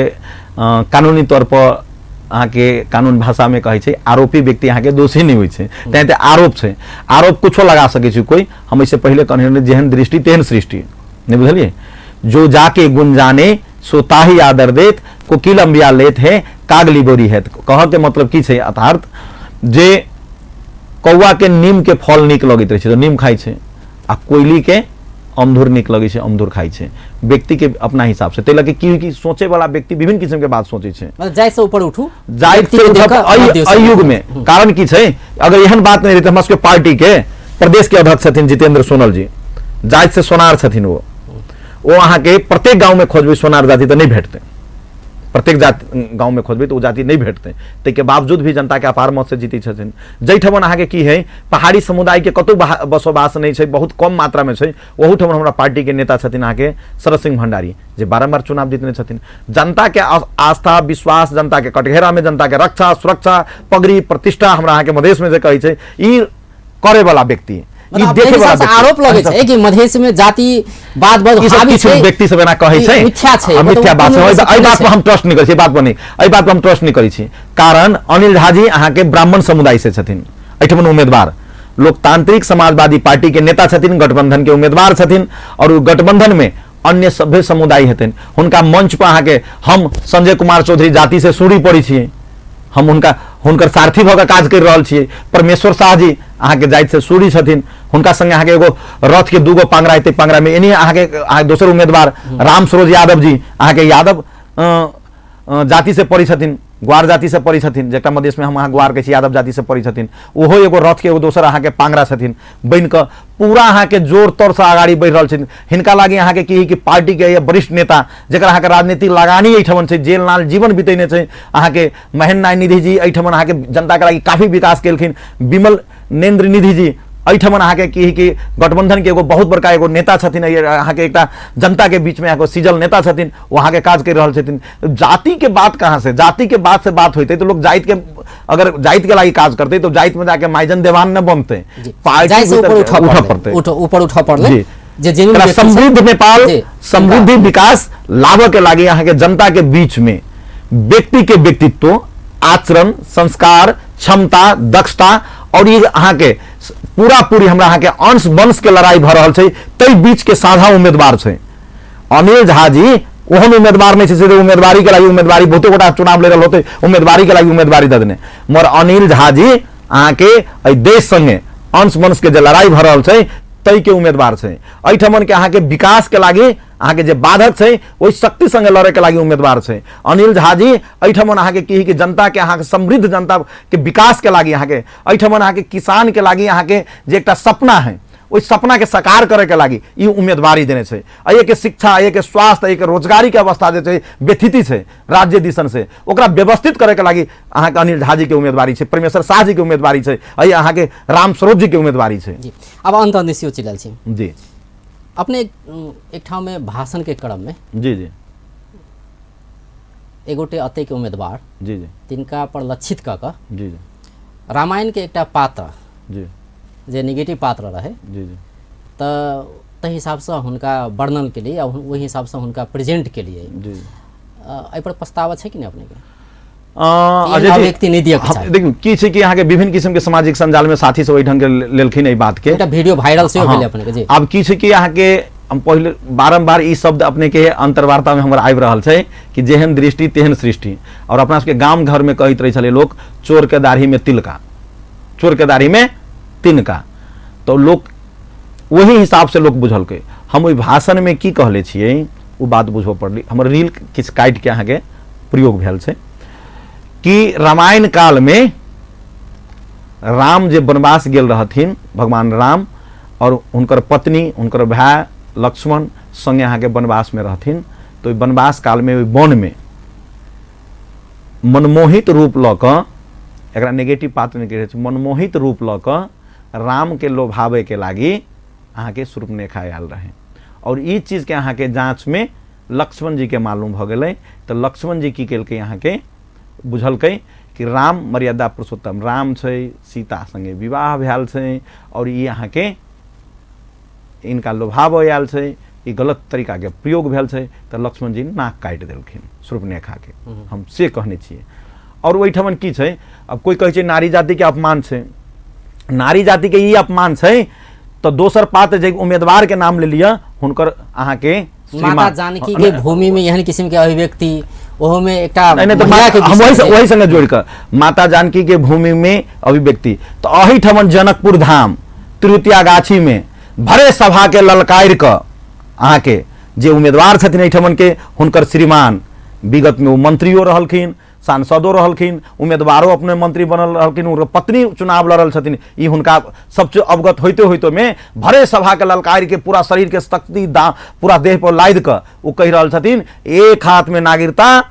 कानूनी तौर पर अहाँके कानून भाषामे कहै छै आरोपी व्यक्ति अहाँके दोषी नहि होइ छै, तैं तऽ आरोप छै। आरोप कुछो लगा सकै छै कोइ। हम एहिसँ पहिले कहने जेहन दृष्टि तेहन सृष्टि, नहि बुझलियै? जो जाके गुण जाने सो ताही आदर देत, कोकिल अम्बिया लेत है कागली बोरी है। कहऽके मतलब की छै अर्थात जे कौआके नीमके फल नीक लगैत रहै छै तऽ नीम खाइ छै, आ कोयलीके अमधुर नीक लगै छै, अमधुर खाइ छै। व्यक्तिके अपना हिसाबसँ, ताहि लऽ कऽ की की सोचैवला व्यक्ति विभिन्न किसिमके बात सोचै छै। मतलब जातिसँ ऊपर उठू, जाति से एहि युगमे। कारण की छै, अगर एहन बात नहि रहतै, हमरा सबके पार्टीके प्रदेशके अध्यक्ष छथिन जितेंद्र सोनल जी, जाति से सोनार छथिन ओ अहाँके प्रत्येक गाँवमे खोजबै सोनार जाति तऽ नहि भेटतै, प्रत्येक जाति गाँवमे खोजबै तऽ ओ जाति नहि भेटतै। ताहिके बावजूद भी जनताके अपार मतसँ जीतै छथिन। जाहिठाम अहाँके की है, पहाड़ी समुदायके कतहु बसोबास नहि छै, बहुत कम मात्रामे छै, ओहूठाम हमरा पार्टीके नेता छथिन अहाँके शरद सिंह भंडारी, जे बारम्बार चुनाव जीतने छथिन। जनताके आस्था विश्वास, जनताके कटघेरामे जनताके रक्षा सुरक्षा पगड़ी प्रतिष्ठा हमरा अहाँके मधेशमे जे कहै छै, ई करेवला व्यक्ति, आरोप लगै छै कि मधेश में जाति बात बड़ हावी छै, व्यक्ति सब एना कहै छै, मिथ्या छै, मिथ्या बात छै। एहि बात पर हम ट्रस्ट नहि करै छी, बात पर नहि, एहि बात पर हम ट्रस्ट नहि करै छी। कारण अनिल झा जी अहाँके ब्राह्मण समुदाय से छथिन, एहिठाम उम्मीदवार लोकतांत्रिक समाजवादी पार्टी के नेता छथिन, गठबंधन के उम्मीदवार छथिन, और ओ गठबंधन में अन्य सभ्य समुदाय हेतनि। हुनका मंच पर अहाँके हम संजय कुमार चौधरी जाति से सूरी पड़ै छियै, हम हुनकर सारथी भऽ कऽ काज करि रहल छियै। परमेश्वर शाह जी अहाँके जाति से सूरी छथिन, हुनका संगे अहाँके एगो रथ के दूगो पांगरा हेतै, पांगरा में एनी अहाँके दोसर उम्मीदवार राम सरोज यादव जी अहाँके यादव जाति से पड़ै छथिन, ग्वार जाति से पड़ै छथिन, जकरा मधेशमे हम अहाँ ग्वार कहै छी, यादव जाति से पड़ै छथिन, ओहो एगो रथ के एगो दोसर अहाँके पांगरा छथिन, बनि कऽ पूरा अहाँके जोर तोरसँ अगाडि बढ़ि रहल छथिन। हिनका लागि अहाँके की कि पार्टीके वरिष्ठ नेता जकर अहाँके राजनीतिक लगानी एहिठाम छै, जेल नाल जीवन बितेने छै, अहाँके महेन्द्र नारायण निधि जी एहिठाम अहाँके जनताके लागि काफी विकास केलखिन, विमल नेन्द्र निधि जी एहिठाम अहाँके की कि गठबंधनके एगो बहुत बड़का एगो नेता छथिन, अहाँके एकटा जनताके बीचमे एगो सीजल नेता छथिन, ओ अहाँके काज करि रहल छथिन। जातिके बात कहाँ से, जातिके बात से बात होइतै तऽ लोक जातिके, अगर जातिके लागि काज करतै तऽ जातिमे जाके माइजन देवान नहि बनतै, पार्टी उठऽ पड़तै, ऊपर उठऽ पड़लै। जे समृद्ध नेपाल, समृद्धि विकास लाबऽ के लागि अहाँके जनता के बीच में व्यक्ति के व्यक्तित्व, आचरण, संस्कार, क्षमता, दक्षता और ये अहाँके पूरा पूरी हमरा अहाँके अंश वंश के लड़ाई भऽ रहल छै, तै बीच के साझा उम्मीदवार छै अनिल झा जी। ओहन उम्मीदवार नहीं छै सीधे उम्मीदवारी के लागि उम्मीदवारी, बहुते गोटा चुनाव लड़ रहल होते उम्मीदवारी के लागि उम्मीदवारी दऽ देने, मगर अनिल झा जी अहाँके एहि देश संगे अंश वंश के जे लड़ाई भऽ रहल छै तै के उम्मीदवार छै। एहिठमन के अहाँके विकास के लागि अहाँके जे बाधक छै ओहि शक्ति संगे लड़े के लागि उम्मीदवार छै अनिल झा जी। एहिठमन अहाँके की कि जनता के, अहाँके समृद्ध जनता के विकास के लागि अहाँके एहिठमन अहाँके किसान के लागि अहाँके जे एकटा सपना है ओहि सपना के साकार करे के लागि ई उम्मीदवारी देने छै। एहिके शिक्षा, एहिके स्वास्थ्य, एहिके रोजगारी के अवस्था जे छै व्यथिति छै राज्य दिसन से, ओकरा व्यवस्थित करे के लागि अहाँके अनिल झा जी के उम्मीदवारी छै, परमेश्वर शाह जी के उम्मीदवारी छै, एहि अहाँके राम सरोज जी के उम्मीदवारी छै। जी, अब अंत अंत सेहो चलि छी जी। अपने एक ठाम में भाषण के क्रम में जी जी एगोटे अते के उम्मीदवार जी जी तिनका पर लक्षित कऽ कऽ जी जी रामायण के एकटा पात्र जी जे निगेटिव पात्र रहे जी जी तऽ ताहि हिसाबसँ हुनका वर्णन के लिए ओहि हिसाबसँ हुनका प्रेजेंट के लिए जी एहि पर पछतावा छै कि नहि अपने के? अजय जी, व्यक्ति नहि दिअ के चाही। देखियौ की छै कि अहाँके विभिन्न किसिम के सामाजिक सञ्जाल में साथी सब एहि ढंग के लेलखिन एहि बात के, एकटा वीडियो वायरल सेहो भेलै अपने के जी। आब की छै कि अहाँके हम पहिले बारम्बार ई शब्द अपने के अंतर्वार्ता में हमर आबि रहल छै कि जेहन दृष्टि तेहन सृष्टि, और अपना सबके गाम घर में कहैत रहै छलै लोक चोर के दाढ़ी में तिलका, चोर के दाढ़ी में तिनका, तो लोक वही हिसाब से लोक बुझलकै। हम ओहि भाषण में की कहले छियै ओ बात बुझबऽ पड़लै, हमर रील किछु काटि के अहाँके प्रयोग भेल छै कि रामायण काल में राम जे वनवास गेल रहथिन, भगवान राम और हुनकर पत्नी हुनकर भाय लक्ष्मण संगे अहाँके वनवास में रहथिन, तो ओहि वनवास काल में ओहि वन में मनमोहित रूप लऽ कऽ, एकरा नेगेटिव पात्र नहि कहै छै, मनमोहित रूप लऽ कऽ राम के लोभावे के लागि अहाँके शूर्पणखा आयल रहै। और ई चीजके अहाँके जाँचमे लक्ष्मण जीके मालूम भऽ गेलै। तऽ लक्ष्मण जी की केलकै, अहाँके बुझलकै कि राम मर्यादा पुरुषोत्तम राम छै, सीता संगे विवाह भेल छै और ई अहाँके इनका लोभाबऽ आयल छै, ई गलत तरीकाके प्रयोग भेल छै। तऽ लक्ष्मण जी नाक काटि देलखिन शूर्पणखाके, हम से कहने छियै। और ओहिठमन की छै, अब कोइ कहै छै नारी जातिके अपमान छै, नारी जातिके ई अपमान छै तऽ दोसर पात्र जे उम्मीदवारके नाम ले लिअ हुनकर अहाँके माता जानकी के भूमि में एहन किस्म के अभिव्यक्ति, ओहो में एकटा नहीं, नहीं, तो महिला के हम विषय वही संगे जोड़ कऽ माता जानकी के भूमि में अभिव्यक्ति, तऽ एहिठमन जनकपुर धाम तृतीया गाछी में भरे सभा के ललकारि कऽ अहाँके जे उम्मीदवार छथिन एहिठमन के हुनकर श्रीमान विगत में ओ मंत्रियो रहलखिन, सांसदो रहलखिन, उम्मीदवारो अपने मंत्री बनल रहलखिन, हुनकर पत्नी चुनाव लड़ल छथिन, ई हुनका सब अवगत होइते होइते में भरे सभा के ललकारि के पूरा शरीर के शक्ति दा पूरा देह पर लादि कऽ ओ कहि रहल छथिन एक हाथ में नागरिकता,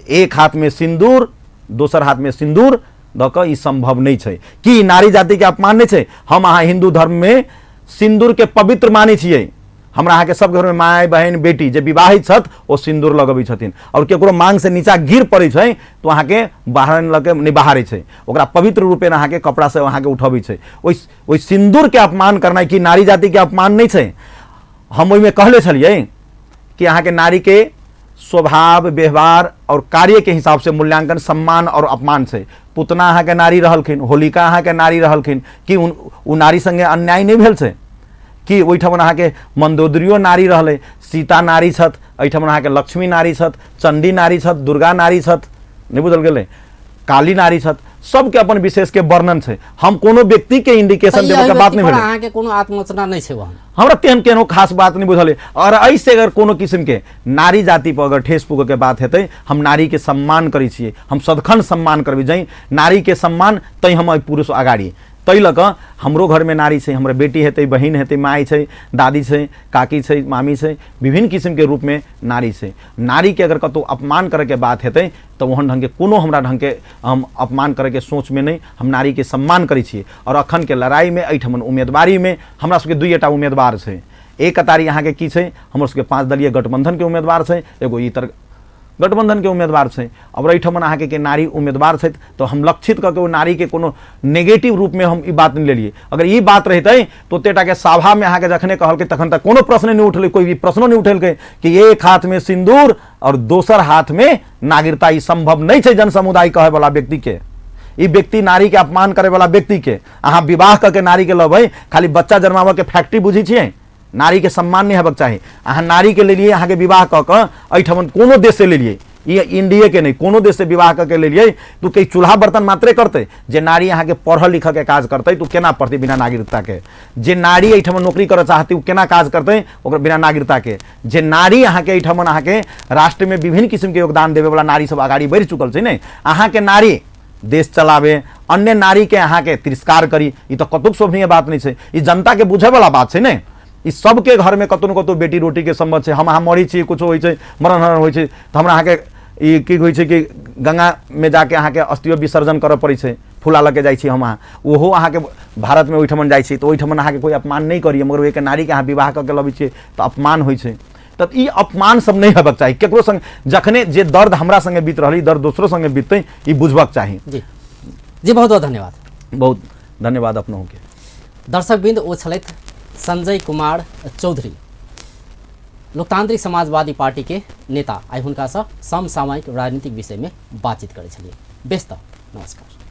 एक हाथ में सिंदूर, दोसर हाथ में सिंदूर दऽ कऽ ई संभव नहि छै। की नारी जाति के अपमान नहि छै? हम अहाँ हिंदू धर्म में सिंदूर के पवित्र मानै छियै। हमरा अहाँके सब घरमे माय बहिन बेटी जे विवाहित छथि ओ सिंदूर लगबै छथिन और केकरो मांग से नीचा गिर पड़ै छै तो अहाँके बाहर लऽ के नहि बहारै छै, ओकरा पवित्र रूपेण अहाँके कपड़ा से अहाँके उठबै छै। ओहि सिंदूर के अपमान करनाइ की नारी जाति के अपमान नहि छै? हम ओहिमे कहले छलियै कि अहाँके नारी के स्वभाव व्यवहार और कार्य के हिसाब से मूल्यांकन सम्मान और अपमान छै। पुतना अहाँके नारी रहलखिन, होलिका अहाँके नारी रहलखिन, कि ओ नारी संगे अन्याय नहि भेल छै? कि ओहिठमन अहाँके मंदोदरियो नारी रहलै, सीता नारी छथि, एहिठमन अहाँके लक्ष्मी नारी छथि, चंडी नारी छथि, दुर्गा नारी छथि, नहि बुझल गेलै, काली नारी छथि, सबके अपन विशेष के वर्णन छै। हम कोनो व्यक्ति के इंडिकेशन देबऽ के बात नहि भेलै। अहाँके कोनो आत्मरचना नहि छै वहाँ? हमरा तेहन केहनो खास बात नहि बुझल। और एहिसे अगर कोनो किस्म के नारी जाति पर अगर ठेस पुगऽ के बात हेतै, हम नारी के सम्मान करै छियै, हम सदखन सम्मान करबै, जै नारी के सम्मान तै हम एहि पुरुष अगाडि। ताहि लऽ कऽ हमरो घरमे नारी छै, हमर बेटी हेतै, बहिन हेतै, माय छै, दादी छै, काकी छै, मामी छै, विभिन्न किस्मके रूपमे नारी छै। नारीके अगर कतहु अपमान करैके बात हेतै तऽ ओहन ढङ्गके कोनो हमरा ढङ्गके हम अपमान करैके सोचमे नहि, हम नारीके सम्मान करै छियै। आओर अखनके लड़ाइमे एहिठमन उम्मीदवारीमे हमरा सबके दुइएटा उम्मीदवार छै। एक कतारी अहाँके की छै, हमर सबके 5 दलीय गठबन्धनके उम्मीदवार छै, एगो इतर गठबंधन के उम्मीदवार छै। और एहिठमन अहाँके के नारी उम्मीदवार छथि तऽ हम लक्षित कऽ के ओ नारी के कोनो नेगेटिव रूप में हम ई बात नहि लेलियै। अगर ई बात रहितै तऽ ओतेटा के सभा में अहाँके जखने कहलकै तखन तक कोनो प्रश्न नहि उठलै, कोई भी प्रश्नो नहि उठेलकै कि एक हाथ में सिंदूर और दोसर हाथ में नागरिकता, ई संभव नहि छै जन समुदाय कहै वाला व्यक्ति के। ई व्यक्ति नारी के अपमान करे वाला व्यक्ति के अहाँ विवाह कऽ के नारी के लबै, खाली बच्चा जन्माबऽ के फैक्ट्री बुझै छियै? नारी के सम्मान नहीं हेबाक चाही। अहाँ नारी के लेलियै, अहाँके विवाह कऽ कऽ एहिठमन कोनो देश से लेलियै, ई इंडिये के नहीं, कोनो देश से विवाह कऽ के लेलियै तो कहीं चूल्हा बर्तन मात्रे करतै। जे नारी अहाँके पढ़ऽ लिखऽ के काज करतै तो केना पढ़तै बिना नागरिकता के? जे नारी एहिठमन नौकरी करऽ चाहतै ओ केना काज करतै ओकर बिना नागरिकता के? जे नारी अहाँके एहिठमन अहाँके राष्ट्र में विभिन्न किस्म के योगदान देवे वाला नारी सब अगाड़ी बढ़ि चुकल छै ने, अहाँके नारी देश चलावे, अन्य नारी के अहाँके तिरस्कार करी, ई तऽ कतहु शोभनीय बात नहि छै। ई जनता के बुझे वाला बात छै ने। ई सबके घर में कतहु न कतहु बेटी रोटी के संबंध छै। हम अहाँ मरी छी, कुछो होइ छै, मरण हरण होइ छै तऽ हमरा अहाँके ई की होइ छै कि गंगा में जाके अहाँके अस्थियो विसर्जन करऽ पड़ै छै, फूला लऽ के जाइ छी हम अहाँ, ओहो अहाँके भारत में ओहिठमन जाइ छी तऽ ओहिठमन अहाँके कोइ अपमान नहि करियै, मगर एक नारीके अहाँ विवाह कऽ के लबै छियै तऽ अपमान होइ छै। तऽ ई अपमान सब नहि हेबाक चाही केकरो संग। जखने जे दर्द हमरा संगे बीत रहल, ई दर्द दोसरो संगे बीततै, ई बुझबाक चाही। जी जी, बहुत बहुत धन्यवाद। बहुत धन्यवाद अपनहुँ के। दर्शकवृंद, ओ छलथि संजय कुमार चौधरी, लोकतांत्रिक समाजवादी पार्टी के नेता। आइ हुनकासँ समसामयिक राजनीतिक विषयमे बातचीत करै छलियै। बेस तऽ नमस्कार।